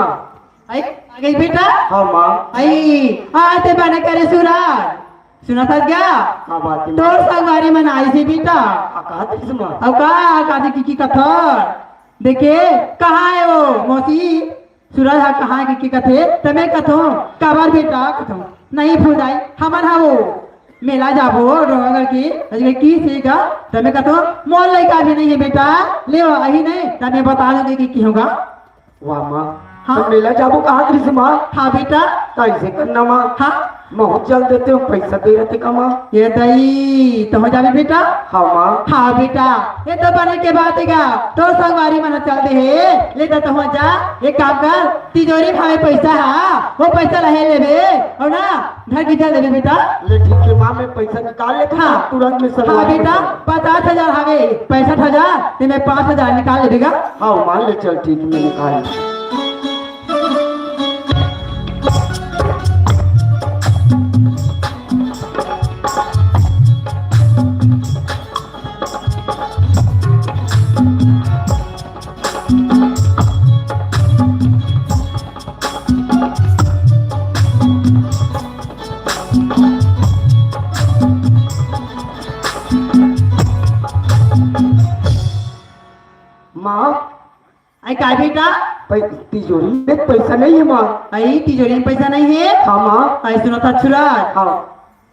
आई, आ गई बेटा? हाँ माँ। आई, आ ते बने करे सूरज। सुनत हस गा? हाँ, बात है। तोर संगवारी मन आइस हे बेटा। आ, कहा थी माँ? अब का, का थी की, की कथन? देखे, कहाँ हे वो मौसी? सूरज हा कहाँ हे कि, कि कथे? त मैं कथों, काबर बेटा कथों, नहीं भुलाय, हमन हा वो मेला जाबो, डोंगरगढ़ के, अजय की से का, त मैं कथों, मोर लइका भी नहीं हे बेटा, ले वो, अही नहीं, त मैं बता दूंगी कि, कि होगा। वाह माँ, हाँ। त मेला जाबो कहा कृष्ण माँ? हाँ बेटा। त ऐसे करना माँ। हाँ। महूँ चल देते हूँ, पैसा दे रहते का माँ? ये दई, त हो जाबे बेटा? हाँ माँ। हाँ बेटा, ये तो बने के बात हे गा। तोर संगवारी मन चल दे हे, ले तो, तो हो जा, एक काम कर, तिजोरी भावे पैसा हा, वो पैसा रहे लेबे, हो ना? घर की चल देबे बेटा। ले ठीक हे माँ, मैं पैसा निकाल लेता हूँ, हाँ। तुरंत में हाँ संगवारी बेटा, पैसा। पचास हजार हवे, पैंसठ हजार, ते मैं पाँच हजार निकाल लेबे गा। हाँ माँ, ले चल ठीक, मैं निकाल। माँ। आई का बेटा? पै-, तिजोरी में पैसा नहीं है माँ। आई तिजोरी में पैसा नहीं है? हाँ माँ। आई सुना था छुरा। हाँ।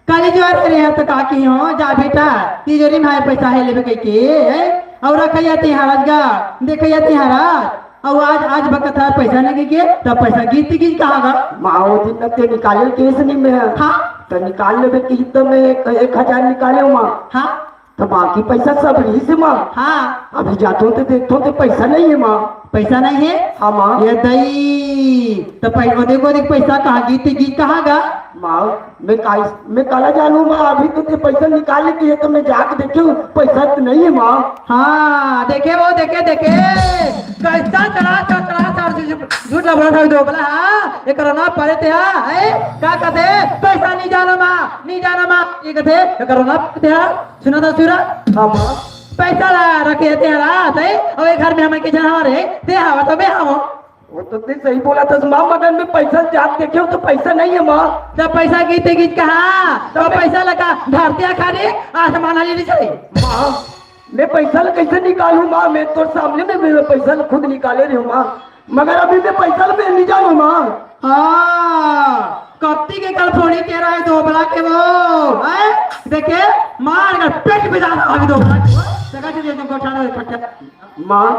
काली जो आ रहे हैं तो का की हो, जा बेटा, तिजोरी में है पैसा है लेबे कह के, हैं? और रखैया ते महाराज गा, देखैया ते महाराज, और आज, आज बकत है पैसा नहीं के, तो पैसा गीत गीत कहाँ गा? माँ, वो दिन ते निकाले केस नहीं मैं। हाँ। तो निकाल लेबे की तो मैं एक, एक हजार निकाले माँ। हाँ। तो बाकी पैसा सब रही से माँ। हाँ। अभी जातो ते देखतो ते पैसा नहीं है माँ। पैसा नहीं है? हाँ माँ। ये दई, तो पै-, वो देखो, देख पैसा कहाँ गीत गीत कहाँ गा? माँ, मैं काई, मैं काला जानू माँ, अभी तो ते पैसा निकाल के है, तो मैं जाके देखूँ, पैसा तो नहीं है माँ। हाँ, देखे वो, देखे, देखे। कैसा चढ़ा, चढ़ा, चढ़ा, चढ़ा, झूठ, झूठ लबड़ा था, दोगला, हाँ? ये करो ना, परे ते, हाँ? हैं? का कहते? पैसा नहीं जाना माँ, नहीं जाना माँ। ये कहते, ये करो ना, परे ते, हाँ? सुना था, सुरा? हाँ माँ। पैसा ला रखे ते, हाँ, ते? और ये घर में हमें के जानवर है, ते हाँ, तो मैं हाँ। वो तो तैं सही बोला था माँ, मगर मैं पैसा जात देखे हूँ तो पैसा नहीं है माँ। तो पैसा गीत गीत कहाँ? तो तो मैं पैसा लगा धरती खाली आसमान वाली नहीं चले। माँ, मैं पैसा ला कैसे निकालूँ माँ? मैं तो सामने में मैं पैसा ला खुद निकाले रही हूँ माँ, मगर अभी मैं पैसा ला मैं नहीं जानू माँ। हाँ, कत्ती के कल फोड़ी के रहे दोबला के वो, हैं? देखे, मार कर पेट में डाला अभी दोबला के वो। देखा जी, ये तो गोठाला है, खट्टा। माँ,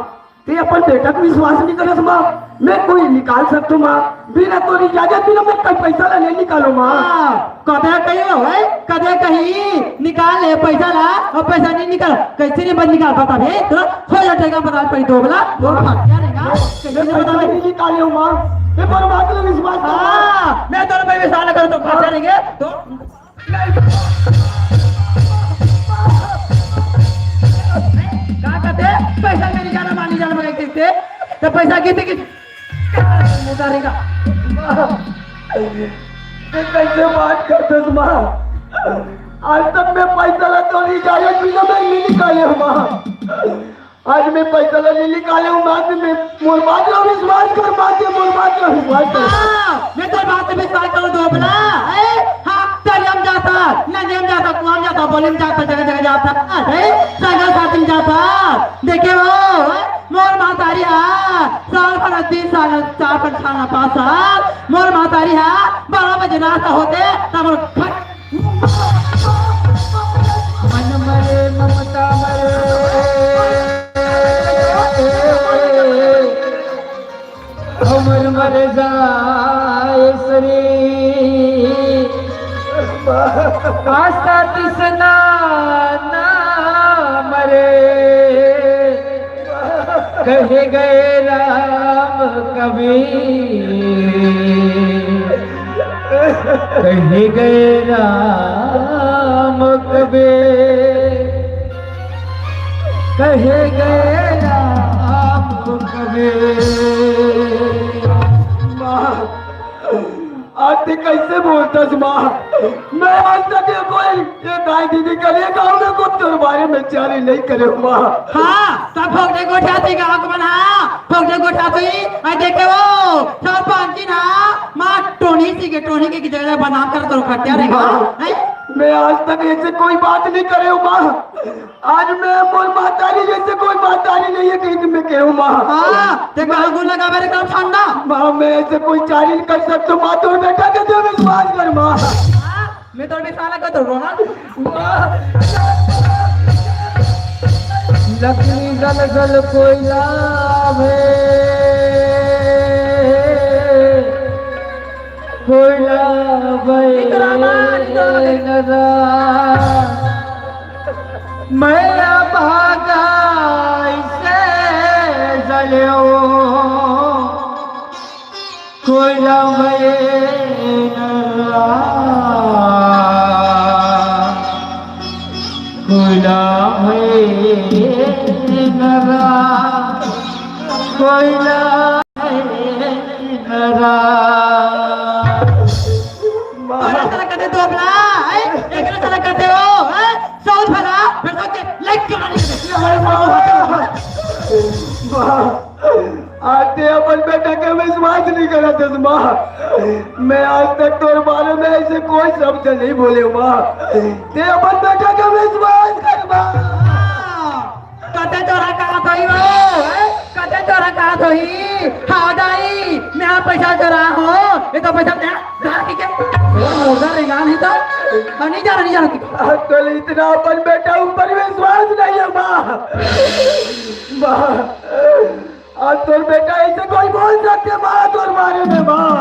ते अपन बेटा के विश्वास नहीं करस माँ। मैं कोई निकाल सकतो माँ, बिना तोर इजाजत बिना मैं कहीं पैसा ला नहीं निकालो माँ। हाँ, कदे कही हो, है? कदे कही निकाल ले पैसा ला, और पैसा नहीं निकाल, कैसे नहीं बन निकाल पाता बे? तो हो जाएगा, बता पड़ी दोगला, वो भाग क्या रहेगा? कैसे मैं नहीं पैसा बता नहीं निकाले हूँ माँ, मैं परमात्मा पे विश्वास करता हूँ। हाँ, मैं तो भाई विश्वास कर तो भाग क्या रहेंगे? तो का कहते? पैसा मेरी जाना मानी जाना मगर किससे? तो पैसा कितने की मुदारेगा? ये कैसे बात करते माँ? आज तक मैं पैसा ला तो नहीं जाने पीना मैं नहीं निकाले हूँ माँ। आज मैं पैसा ला नहीं निकाले हूँ माँ, मैं मोर बात ला विश्वास कर माँ, के मोर बात ला विश्वास कर। हाँ, मैं तो बात पे विश्वास करूँ दोबला, ए? हाँ, दरिया में जाता, नदिया में जाता, कुआं में जाता, बोली में जाता, जगह जगह जाता, ए? संगा साथी में जाता, देखे हो, ए? मोर महतारी हा, साल भर तीन साल, चार पाँच साल ना पाँच साल, मोर महतारी हा, बारह बजे नाश्ता होते, तब मोर खट मन मरे ममता मरे, हमर मर जाए शरीर। आस्था तृष्णा ना मरे, कहे गए राम कबीर। कहे गए राम कबीर, कहे गए राम कबीर। माँ, आज ते कैसे बोलता माँ? मैं आज तक ये कोई, ये दाई दीदी का, ये गाँव में कोई तोर बारे में चारी नहीं करे माँ। हाँ, सब भोगने को उठाते गाँव को बना, भोगने को उठाते ही, आई देखे वो, सब पांची ना, माँ टोनी सी के, टोनी के की जगह बदनाम कर तो खटिया रहेगा, माँ, हैं? मैं आज तक ऐसे कोई बात नहीं करे हूँ माँ। आज मैं मोर महतारी जैसे कोई महतारी नहीं है कहीं कि मैं कहूँ माँ। हाँ, ते गाँव को लगा मेरे काम ठंडा। माँ, मैं ऐसे कोई चारी नहीं कर सकता माँ, तोर बेटा के जो विश्वास कर माँ। हाँ, मैं तो बेटा लगा तो रोना। लकड़ी गल गल कोयला है, कोयला भाई नरा। मैं भागा इसे जल्यो, कोयला भाई नरा, कोयला भाई नरा, कोयला भाई नरा। तोरा तरह कते दोगला, हैं? एकरा तरह कते हो, हैं? सौ भला, फिर तो के लाइक क्यों नहीं करते? अरे माँ, माँ, आज ते अपन बेटा के विश्वास नहीं करत हस माँ। मैं आज तक तोर बारे में ऐसे कोई शब्द नहीं बोले माँ। ते अपन बेटा के विश्वास कर माँ। कते तोरा का कोई हो, हैं? तोरा का होही? हाँ दाई, मैं पैसा चोरा हूँ। ये तो पैसा मैं धार के क्या? मोजा रेंगा नहीं तो। हाँ, नहीं जाना, नहीं जाना। अब तो इतना अपन बेटा ऊपर विश्वास नहीं है माँ। माँ, आज तोर बेटा ऐसे कोई बोल सकते माँ तोर बारे में माँ?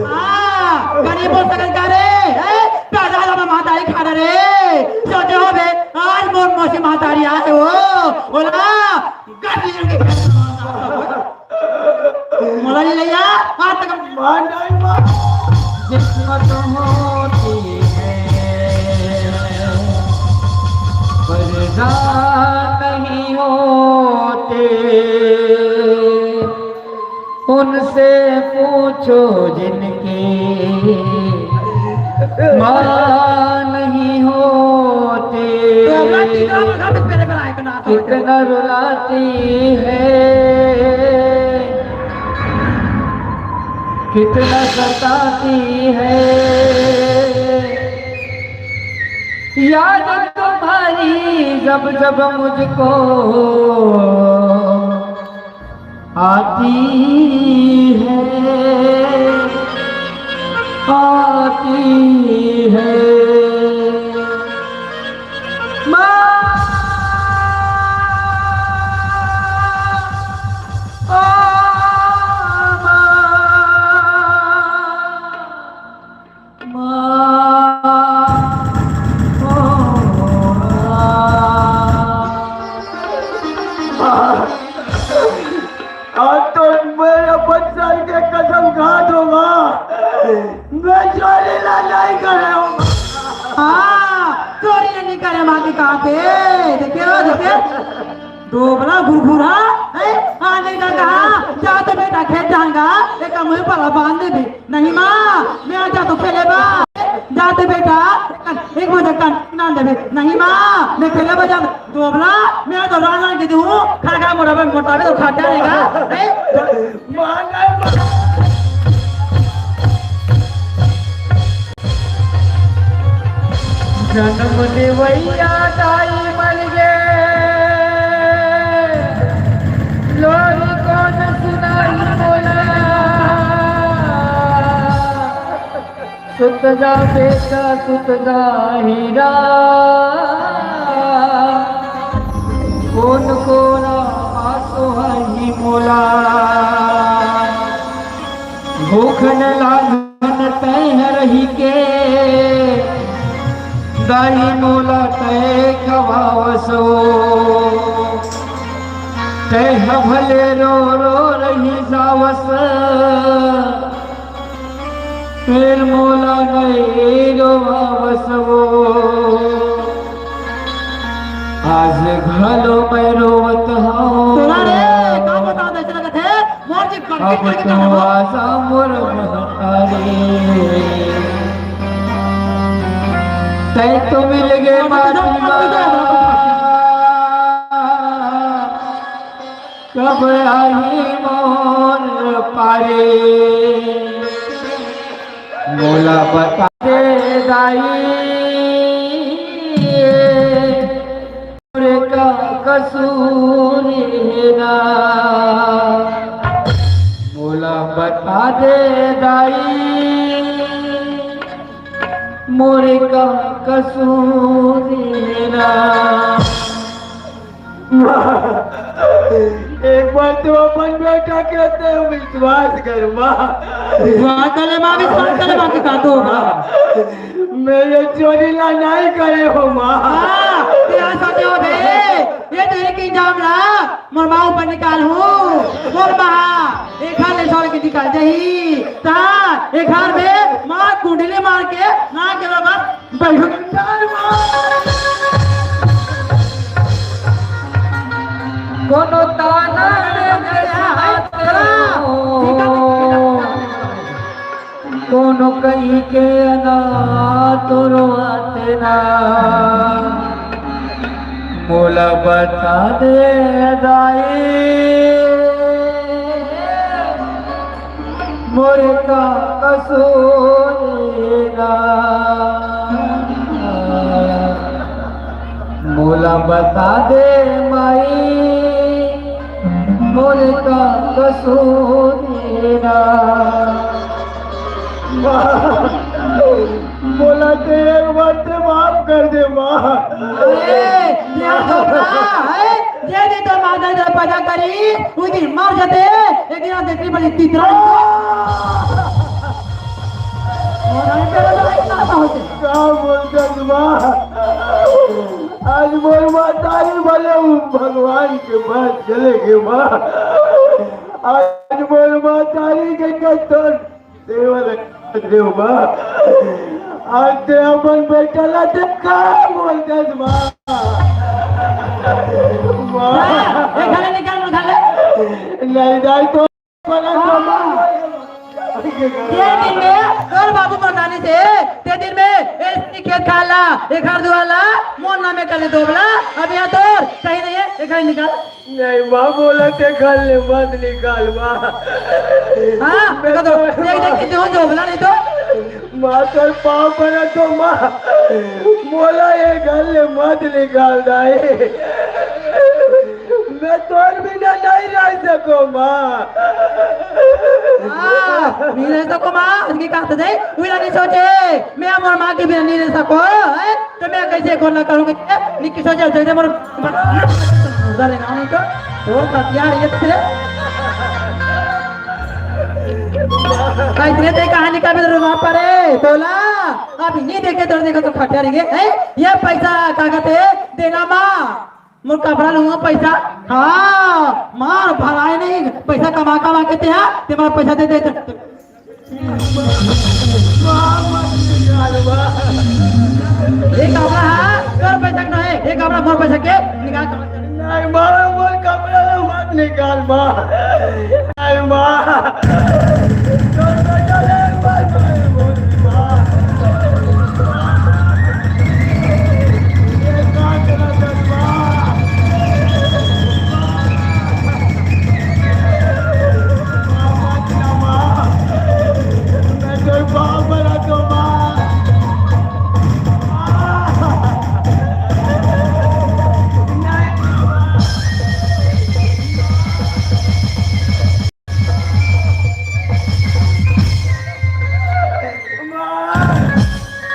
हाँ, का नहीं बोल सकत का रे? ए, पैदा वाला माँ दाई खा रे। सोचे हो बे, आज मोर मौसी माँ दाई आए हो। बोला, मोला नहीं ले जा, आज तक हम मान नहीं मान। किस्मत होती है, पर्दा नहीं होते, उनसे पूछो जिनके माँ नहीं होते। तो अपना टीका बखा भी पहले बनाए के ना तो। कितना रुलाती है, कितना सताती है याद तुम्हारी, जब जब मुझको आती है, आती है। माँ, ओ माँ, माँ, ओ माँ। आज तो मैं अपन सर के कसम खा दूंगा, मैं चोरी ला नहीं करे हूँ। हाँ, चोरी नहीं करे माँ की कहा थे। देखे हो, देखे? डोबरा घुरघुरा, हैं? हाँ, नहीं ना कहा, जा तो बेटा खेत जाऊंगा, एक मुँह पला बांध दे दे। नहीं माँ, मैं आ जा तो खेले बा। जा तो बेटा, एक मुझे कान ना दे दे। नहीं माँ, मैं खेले बा जा। डोबरा, मैं तो राजा के दूँ, खा खा मोटा पे मोटा भी तो खा जाएगा, हैं? माँ नहीं, माँ। जन्म देवैया दाई मर गे, लोरी कोन सुनाई मोला। सुत जा बेटा, सुत जा हीरा, कोन कोरा आसो हही मोला। भूख न लागन तैं ह रहिके, दाई मोला तैं खवावसो। तैं ह भले रो रो रहि जावस, फेर मोला नइ रोवावसो। आज घलो मैं रोवत हँव। तोला रे, का बता दे, चला कथे, मोर जी अब तू आजा मोर महतारी, तैं तो मिल गे माटी मा, कब आही मोर पारी। मोला बता दे दाई, मोर का कसूर हे ना, मोला बता दे दाई, मोर का कसूर हे ना। एक बार तो अपन बेटा के तैं विश्वास कर माँ। विश्वास कर ले माँ, विश्वास कर ले माँ के साथ हो। मैं ये चोरी ला नहीं करे हँव माँ। हाँ, तेरा सत्य हो बे। ये तेरे के इल्जाम ला मोर माँ ऊपर निकाल हूँ। मोर माँ एक हाथ ले छोड़ के निकाल जाही। ता एक हाथ में माँ कुंडली मार के ना के बाबा बैठो। कोनो ताना रे, कोनो कही के ना तोरो आते ना, मोला बता दे दाई, मोर का कसूर हे ना, मोला बता दे माई, मोर का कसूर ना। माँ, मोला तो एक बार ते माफ कर दे, माँ। अरे, ये तो ना है, ये दिन तो माता जब पैदा करी, उस दिन मर जाते, एक दिन देखने पर इतनी तरह। और हम तेरे को इतना सा होते। का बोलते, माँ? आज मोर महतारी वाले भगवान के पास चले गए, माँ। आज मोर महतारी के कत्थन सेवा लगा दे, माँ। आज ते अपन बेटा ला ते का बोल दे, माँ? माँ। ए, घर ले निकाल, घर ले। नहीं जाए तो बड़ा हाँ। ये दिन में तोर बाबू मरदानी से, ते दिन में ए खेत खार ला, ए घर दुआर ला, मोर नामे कर ले दोबला। अब यहाँ तोर सही नहीं है, ए घर निकाल। नहीं, माँ बोला ते घर ले मत निकाल, माँ। हाँ, मैं देखो तो, तो देख, देख, कितने हो दोबला नहीं तो। माँ, तोर पाँव पड़ा तो, माँ, मोला ये घर ले मत निकाल, दाई। मैं तोर बिना नहीं रह सको, माँ। हाँ, नहीं रह सको, माँ, इसकी कहा तो दे, उइला नहीं सोचे, मैं मोर माँ के बिना नहीं रह सको, हैं? तो मैं कैसे कोना करूँगी? निक्की सोचे, सोचे मोर उधर लेना नहीं तो, वो हथियार ये थे। इतने ते कहानी का भी रोना पड़े, तोला। अब नहीं देखे तो देखो तो खटिया रहेंगे, हैं? ये पैसा का कहते हैं, देना माँ। मोर कपड़ा लूंगा पैसा। हाँ, मार भराए नहीं, पैसा कमा कमा के ते, हाँ, ते मार पैसा दे दे। एक कपड़ा है, तोर पैसा के नहीं, एक कपड़ा मोर पैसा के निकाल। नहीं, मार मोर कपड़ा ला मत निकाल, माँ। नहीं, माँ। तोर पैसा ले, माँ, माँ, माँ।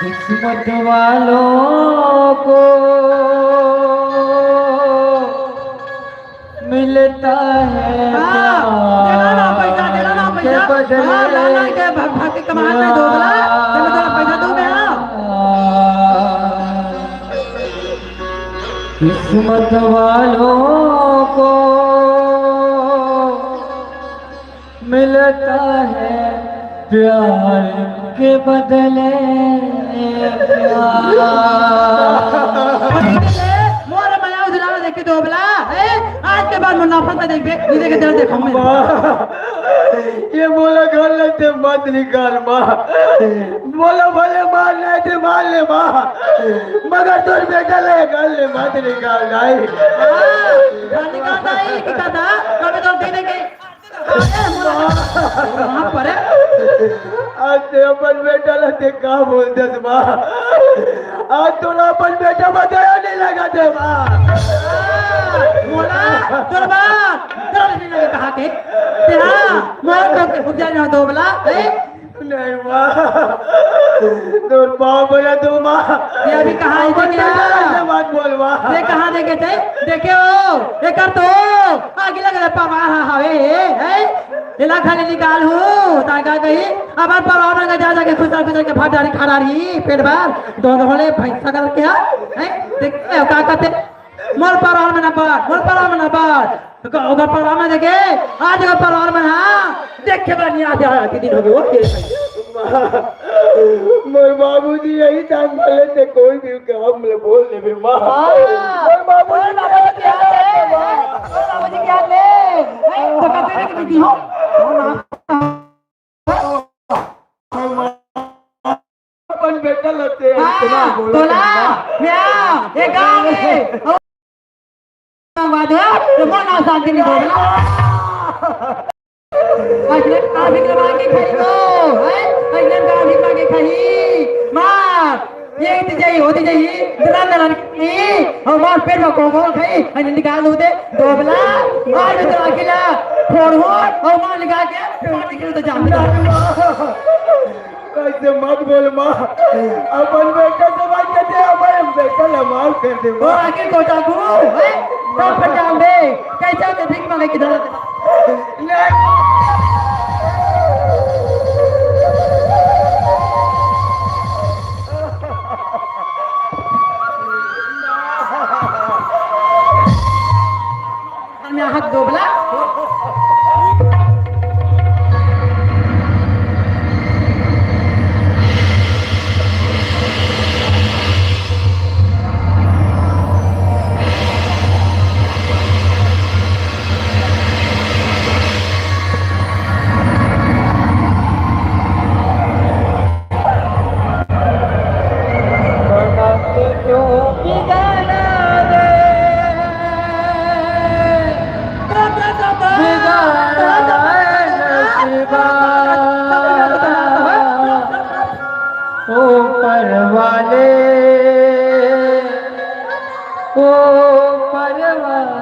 किस्मत वालों को मिलता है हाँ, देना ना पैसा, देना ना पैसा। हाँ, लाना के भाग, भाग के कमाना है, दोगला। देना, देना पैसा दो मैं, हाँ। किस्मत वालों को मिलता है प्यार के बदले प्यार। मोर मया उजला देख के दोबला, ए, आज के बाद मुनाफा तो देख बे, ये देख के तेरा देखो मैं। माँ, ये मोला घर लेते मत निकाल, माँ। मोला भले मार लेते, मार ले, माँ। मगर तोर बेटा ले घर ले मत निकाल, नहीं। हाँ, घर निकाल नहीं, कि दादा, कभी तो दे देंगे। वहाँ पर है। आज ते अपन बेटा ला ते का बोल दे, माँ? आज तोला अपन बेटा बताया नहीं लगा दे, माँ। बोला, तोर बाप, तोर नहीं लगे कहा के? तेरा, माँ तो उपजा ना दोबला, ए? नहीं, माँ। तोर पाँव पड़ा तो, माँ। ये अभी कहाँ है, अपन क्या? बेटा से बात बोल, माँ। ये कहाँ देखे थे? देखे हो? ये कर तो। आगे लग रहा पावा, हाँ, हाँ, ए, ए, ए। इला खाली निकाल हूँ, ताका कहीं। अब आप पर और जा, जाके खुसर, खुसर के भात डाली, खा डाली, पेट भर। दो, दो होले भैंसा कर के, हाँ? हैं? देख, ए, का कहते? मोर परान में ना बार, मोर परान में ना बार। ओकर, ओकर परान में देखे, आज ओकर परान में, हाँ, देखे बा नहीं, आज, आज, दिन हो गए, ओके। मोर बाबूजी यही टाइम बोले थे, कोई भी काम ले बोल ले बे, माँ। हाँ, मोर बाबूजी मोर बाबूजी क्या ले? मोर बाबूजी क्या ले? हैं, तो कहते हैं कि दीदी हो। अपन बेटा लगते हैं, हाँ, इतना बोला तोला, था। या, ये गाँव में, ओ, आवाज है, ये कौन आवाज शांति नहीं बोल रहा? अजनब का भी मांगे खाई वो, हैं? अजनब का भी मांगे खाई। माँ, ये इतनी जाई, होती जाई, दलान दलान की, और मार पेट में कोमल खाई, और निकाल दो दे, दोबला, और भी दलान की ला, फोड़ हो, और मार निकाल के, पानी के तो जाम दे। ऐसे मत बोल माँ, अपन बेटा से बात करते हैं, अपन बेटा ला माफ कर दे वो माँ। आखिर को चाकू, हैं? सब पर जाम दे, कैसे होते भीख मांगे किधर? नहीं। में हाथ दोबला। ऊपर वाले, ऊपर वाले,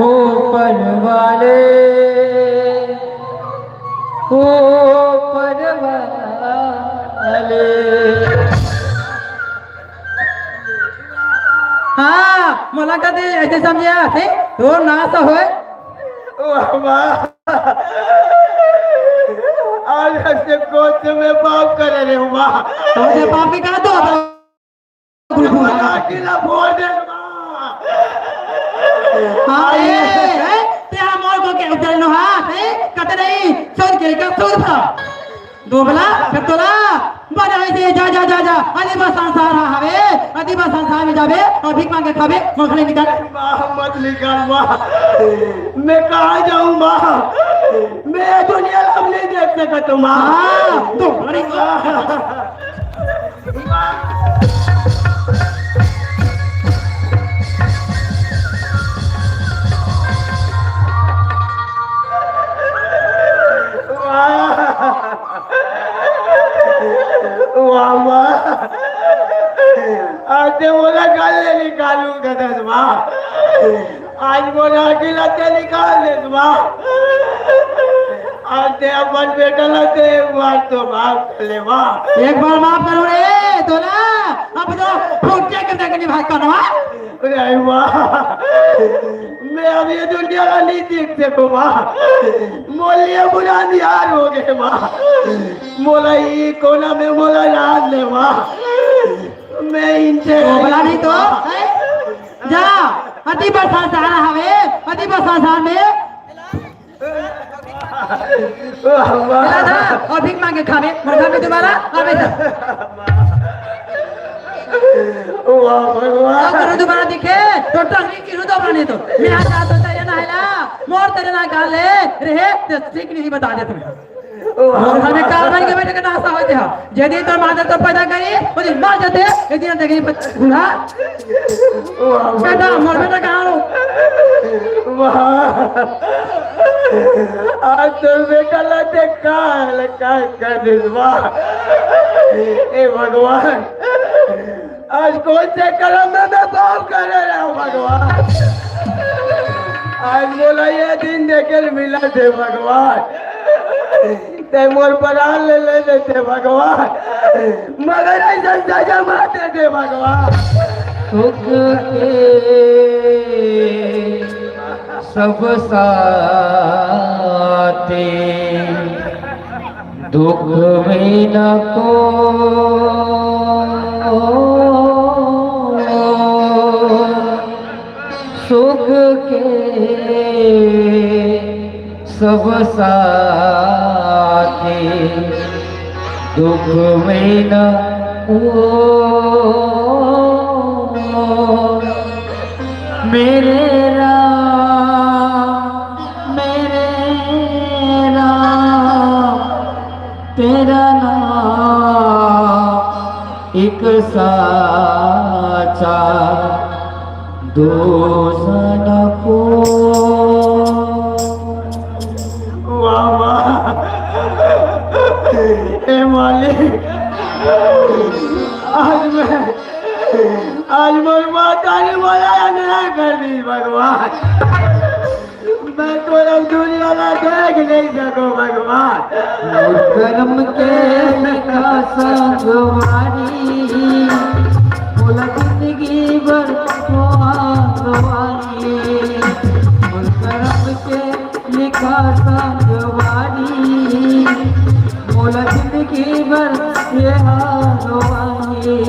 ऊपर वाले, ऊपर वाले। हाँ, मोला कदे ऐसे समझे आथे, तो नाश होए। वाह, वाह। आज ऐसे कौन से मैं पाप करे रे, वाह। कौन से पाप भी कहा तो? अकेला फोड़ दे, वाह। हाँ, ए, ए, ते हा मोर को के उधर नो हा, ए, कते नहीं, सुन के का सुन था। दोबला, फिर तोला, बड़ा है जे, जा, जा, जा, जा, अदी बस संसार हा हवे, अदी बस संसार में जाबे, और भीख मांग के खाबे, मखले निकाल। वाह, मत निकाल, वाह। मैं कहाँ जाऊँ, माँ? मैं ये दुनिया अब नहीं देख सकता, माँ। हाँ, तो बड़ी वाह। वाह, वाह। आज ते मोला गल ले निकालूं ददस, वाह। आज मोला अकेला ते निकाल दे, वाह। आज ते अपन बेटा ला ते एक बार तो माफ कर ले, वाह। एक बार माफ करो रे, तो ना, अब तो फुट के करने के निभाग करवा। अरे वाह, मैं अब ये दुनिया ला नहीं देख सकूं, वाह। मोलिया बुरा निहार हो गए, वाह। मोला ये कोना में मोला राज ले, वाह। मैं इनसे तो बोला नहीं तो, हैं? जा, अति बरसा सहारा हवे, अति बरसा सहारा में। वाह, वाह। जा, जा, और भीख मांगे खावे, मोर घर में दोबारा आवे जा। वाह, भगवान। और करो दोबारा दिखे, तो टहनी की रुदो बने तो। मेरा जात होता है ना, है ना? मोर तेरे ना गाले, रहे, तो ठीक नहीं बता दे तुम्हें। मोर घर में काल बन के बैठे के नासा होते हैं। यदि तो माता तो पैदा करी, वो दिन मर जाते, यदि ना देखे बूढ़ा। वाह, वाह। बेटा, मोर बेटा कहाँ हो? वाह। आज तो बेटा लाते काल, काल कर दे, वाह। ए भगवान। आज कौन से कर्म में मैं पाप कर रहा हूँ भगवान? आज मोला ये दिन देखे मिला दे भगवान, ते मोर प्राण ले ले देते भगवान, मगर ऐसा सजा मत दे दे भगवान। सुख के सब साथी दुख में न को सुख के सब साथी दुख में न को मेरे राम, मेरे राम, तेरा नाम एक साचा दूसर को। वाह, वाह। ए मालिक, आज मैं, आज मोर माता ने मोला अन्हार कर दी भगवान। मैं तो अब दुनिया ला देख नहीं सको भगवान। मोर करम के लिखा संगवारी, मोला जिंदगी भर मोहा गवारी। मोर करम के लिखा संगवारी, मोला जिंदगी भर ये हाल आए।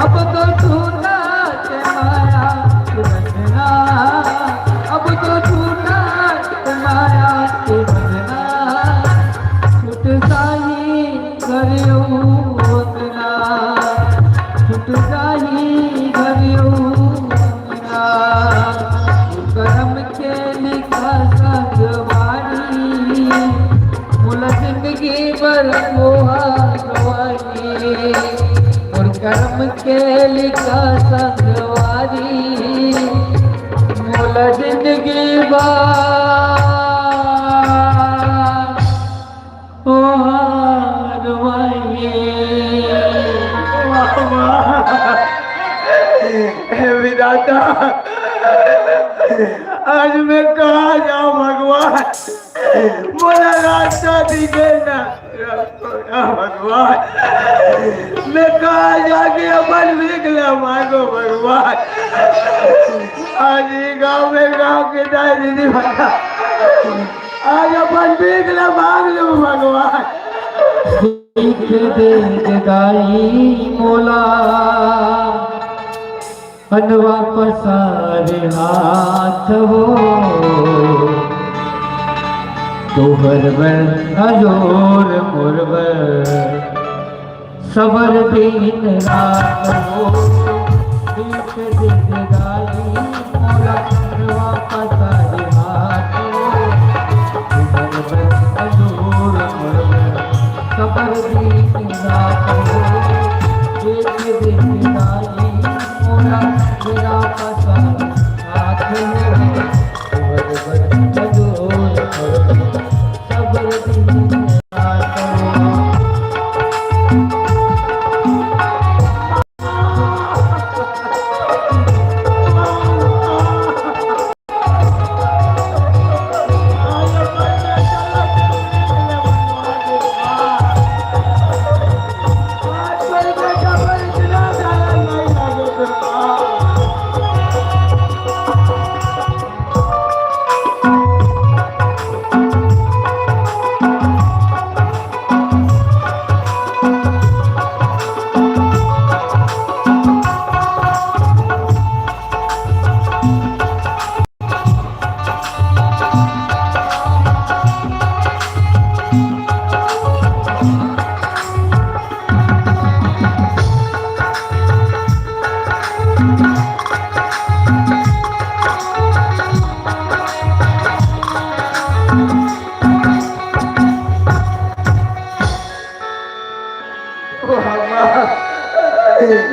अब तो छूटा के माया के बंधना, अब तो छूटा के माया के बंधना। छूट जाही घर अउ अंगना, छूट जाही घर अउ अंगना। करम के लिखा संगवारी, मोला जिंदगी भर मोहा गवारी। मोर करम के लिखा संगवारी, मोला जिंदगी भर मोहा गवारी। वाह, वाह। हे विधाता, आज मैं कहाँ जाऊँ भगवान? मोला रास्ता दिखे ना, रास्ता ना भगवान। मैं कहाँ जाके अपन भीख ला मांगो भगवान? आज ये गाँव में गाँव के दाई दीदी बना, आज अपन भीख ला मांग लूं भगवान। भीख दे दे दाई मोला, अनवा पसारे हाथ हो। तोहर बर अजोर मोर बर, सबर दिन रात हो। भीख दे दे दाई मोला, अनवा पसारे हाथ हो। तोहर बर अजोर मोर बर, सबर दिन रात हो। भीख दे दे दाई मोला, अनवा पसारे हाथ हो।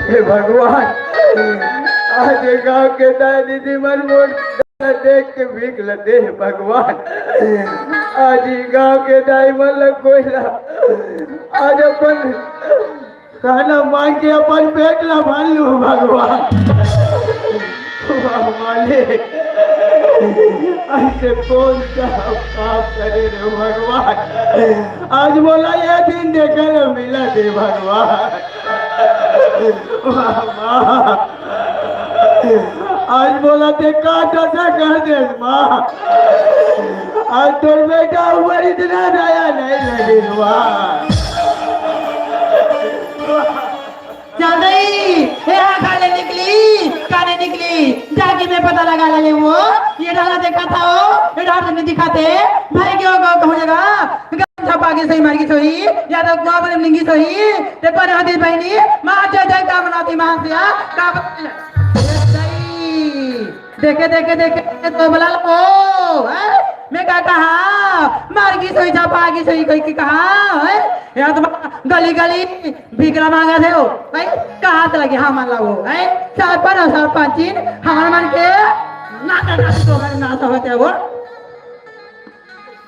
हे भगवान, आज ये गांव के दाई दीदी मन मोर देख के भीख ल दे भगवान। आज ये गांव के दाई मन ल कोई ला, आज अपन खाना मांग के अपन पेट ला भर लूं भगवान। वाह मालिक, ऐसे कौन सा पाप करे रे भगवान? आज मोला ये दिन देखे ल मिला दे भगवान। वाह, वाह। आज मोला ते का दशा कर दे माँ। आज तोर बेटा ऊपर इतना दया नहीं लगे माँ। जादई, ए हा काले निकली, काले निकली, जाके मैं पता लगा ले वो, ये डाला देखा था वो, ये डाला नहीं दिखाते, भाई क्यों को कहूँ जगह, गम छपा के सही मार की सोई, या तो कुआ पर निंगी सोई, ते पर हदी बहनी, माँ जय जय का मनाती माँ से, आ, का देखे, देखे, देखे, तो बोला लो, हैं? मैं का कहा, मार की सोई, छपा की सोई, कोई की कहा, हैं? या तो गली गली, भीख ला मांगत हे वो, हैं? कहाँ से लगे हमन ला वो, हैं? सरपंच अउ सरपंचिन, हमन मन के नाता नाती तो हमारे नाता होते वो।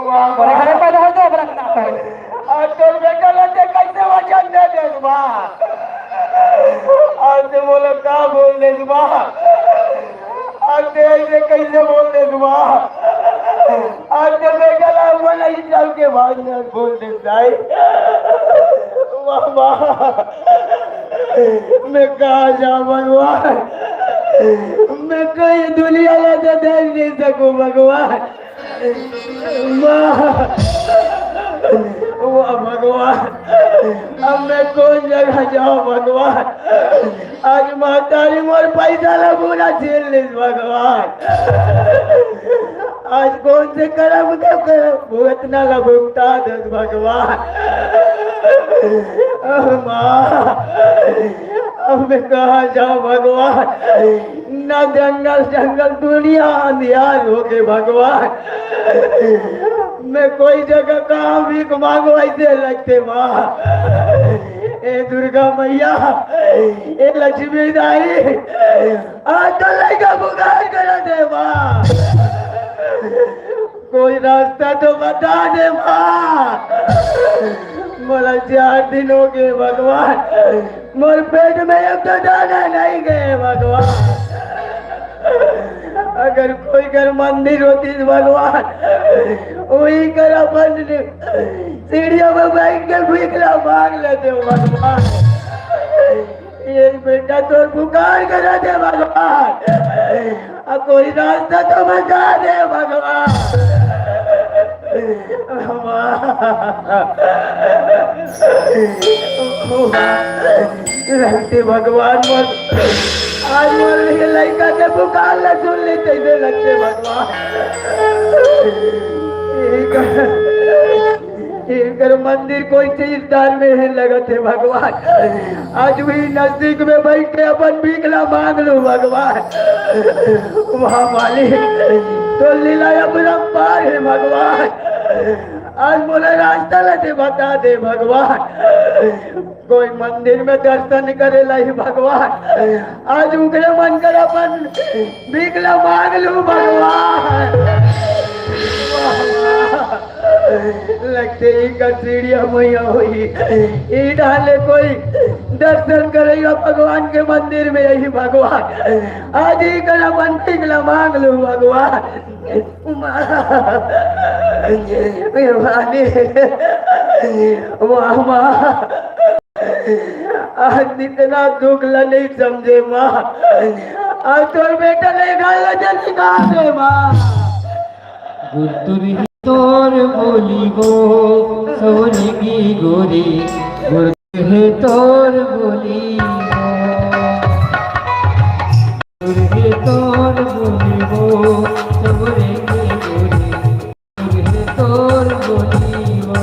वाह, मोरे घरे पैदा होय तो अब रखना पड़े। आज तोर बेटा ला ते कैसे वचन दे देस बा? आज ते मोला का बोल देस बा? आज ते ऐसे कैसे बोल देस बा? आज ते बेटा ला मन ऐसे चल के भाग न बोल देस दाई। वाह, वाह। मैं कहाँ जाऊँ भगवान? मैं कहीं दुनिया ला तो देख नहीं सकूँ भगवान। माँ, वाह भगवान, अब मैं कौन जगह जाऊँ भगवान? आज महतारी मोर पैसा ला पूरा छीन लिस भगवान। आज कौन से करम के करम भुगतना ला भुगता देस भगवान। अरे माँ, अब मैं कहाँ जाऊँ भगवान? ना जंगल जंगल दुनिया अंधियार हो गे भगवान। मैं कोई जगह कहाँ भीख मांगू ऐसे लगथे माँ। ए दुर्गा मैया, ए लक्ष्मी दाई, आज तो लइका पुकार करत हे माँ। कोई रास्ता तो बता दे माँ। मोला चार दिन हो गे भगवान, मोर पेट में एक तो दाना नहीं गे भगवान। अगर कोई घर मंदिर होतिस भगवान, उही कर अपन सीढ़िया में बइठ के भीख ला मांग लेतेंव भगवान। ए बेटा, तोर पुकार करत हे भगवान, अउ कोई रास्ता तो बता दे भगवान। लगथे भगवान मोर, आज मोर लइका के पुकार ला सुन ले, तइसे लगथे भगवान। एकर, एकर मंदिर कोई तीर्थस्थान में हे लगत हे भगवान। आज भी नजदीक में बइठ के अपन भीख ला मांग लूं भगवान। वाह मालिक, तोर लीला अपरंपार हे भगवान। आज मोला रास्ता ला तैं बता दे भगवान। कोई मंदिर में दर्शन करे ला ही भगवान, आज उकरे मन कर अपन भीख ला मांग लूं भगवान। वाह, वाह। लगथे इही कर सीढ़िया मैया होही, इही डाहर ले कोई दर्शन करइया भगवान के मंदिर में आही भगवान। आज इही कर अपन भीख ला मांग लूं भगवान। माँ, ए भवानी, वाह माँ, आज इतना दुख ला नइ समझे माँ, आज तोर बेटा ले घर ला जल्दी निकाल दे माँ। गुरतुर हे तोर बोली वो, सवरे की गोरी, गुरतुर हे तोर बोली वो। गुरतुर हे तोर बोली वो, सवरे की गोरी, गुरतुर हे तोर बोली वो।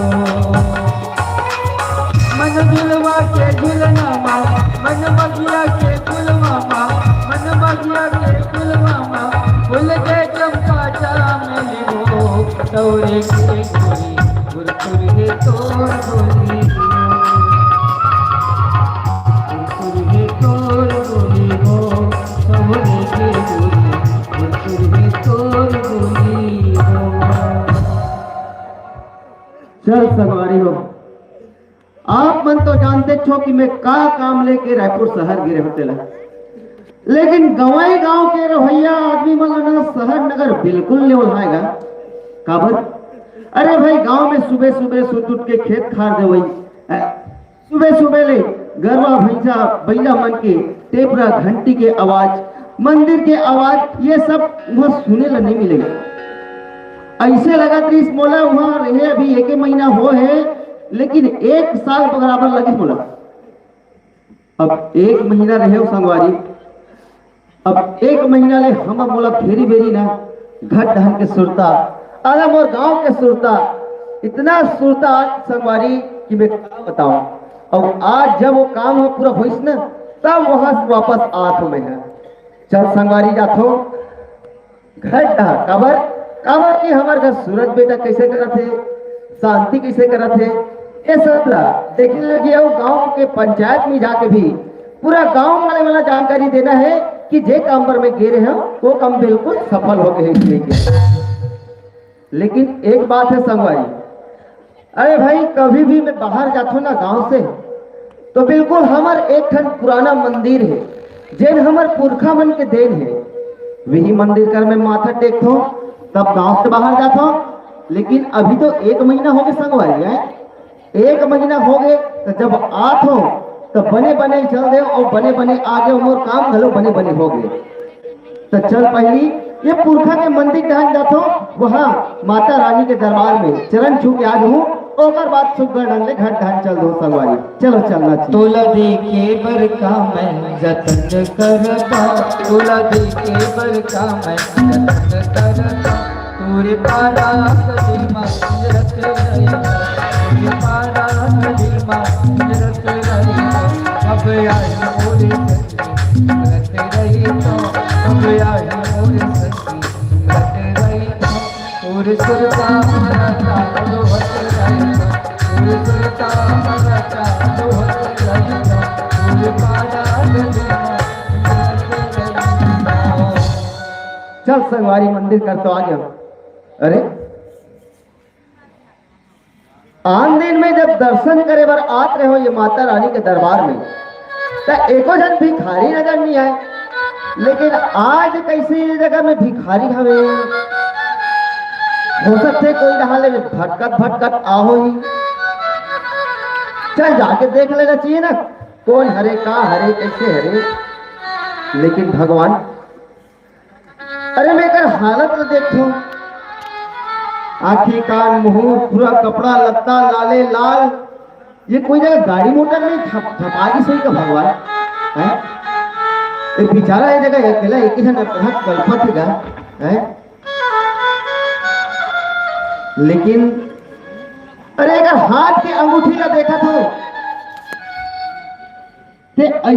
मन दिलवा के झुलना माँ, मन बगिया के फुलवा माँ, मन बगिया के फुलवा माँ, फूल के चंपा चामेली वो, सवरे के गोरी, गुरतुर हे तोर बोली वो। गुरतुर हे तोर बोली वो, सवरे के गोरी, गुरतुर हे तोर बोली वो। चल संगवारी हो, आप मन तो जानतेच हो कि मैं का काम लेके रायपुर शहर गे रहेंव तेला, लेकिन गंवई गांव के रहइया आदमी मन ला ना शहर नगर बिल्कुल नइ ओढ़ाय गा। काबर? अरे भाई, गांव में सुबह सुबह सुत उठ के खेत खार देवई, अ, सुबह सुबह ले गरवा भैंसा बइला मन के टेपरा घंटी के आवाज, मंदिर के आवाज, ये सब उहाँ सुने ला नइ मिले। अइसे लगत रहिस मोला उहाँ रहे अभी एके महीना होय हे, लेकिन एक साल बराबर लगिस मोला। अब एक महीना रहेंव संगवारी, अब एक महीना ले हम मोला घेरी बेरी ना, घर डहन के सुरता, अरे मोर गांव के सुरता, इतना सुरता आज संगवारी कि मैं का बतावंव। अउ आज जब वो काम ह पूरा होइस ना, तब उहाँ से वापस आत हों मैं ह। चल संगवारी जाथों घर डहर, काबर, काबर कि हमर घर सूरज बेटा कइसे करत हे, शांति कइसे करत हे, ये सब ला देखे लगी अउ गांव के पंचायत में जाके भी पूरा गांव वाले मन ला जानकारी देना हे कि जे काम बर मैं गे रहेंव, वो काम बिल्कुल सफल हो गे हे, इसलिए के। लेकिन एक बात हे संगवारी, अरे भाई, कभी भी मैं बाहर जाथों ना गांव से, तो बिल्कुल हमर एक ठन पुराना मंदिर हे, जेन हमर पुरखा मन के देन हे, वही मंदिर कर मैं माथा टेकथों, तब गांव से बाहर जाथों। लेकिन अभी तो एक महीना हो गे संगवारी, हैं? एक महीना हो गे, त जब आथों, त बने बने चल देंव अउ बने बने आ गेंव, मोर काम घलो बने बने हो गे। त चल पहिली ये पुरखा के मंदिर डहन जाथों, उहाँ माता रानी के दरबार में चरण छू के आ जाहूं, ओकर बाद सुग्घर ढंग ले घर डहन चल देहूं संगवारी। चलो चलना चाहिए। तोला देखे बर का मैं जतन करता, तोला देखे बर का मैं जतन करता। तोरे पारा गली मा रत रही, तोरे पारा गली मा रत रही। अब आई मोरे रत रही तो, अब आई मोरे सखी रत रही तो। तोरे सुरता हमारा चांद होत रही तो, तोरे सुरता हमारा चांद होत रही तो। तोरे पारा गली मा रत रही तो। चल संगवारी, मंदिर कर तो आ गेंव। अरे, आन दिन में जब दर्शन करे बर आत रहेंव ये माता रानी के दरबार में, त एको झन भिखारी नजर नइ आय। लेकिन आज कइसे ये जगह में भिखारी हवे? हो सकथे कोई डहर ले भटकत भटकत आ होही। चल, जाके देख लेना चाहिए ना, कोन हरे, का हरे, कइसे हरे। लेकिन भगवान, अरे मैं एकर हालत ल देखथंव, आँखी कान मुँह पूरा कपड़ा लत्ता लाले लाल, ये कोई जगह गाड़ी मोटर में धप-, धपा गिस होही का भगवान? हैं? ये बेचारा ये जगह अकेला एक ही झन अकेला कलपत हे गा, हैं? लेकिन अरे एकर हाथ के अंगूठी ला देखत हंव, ते अइसे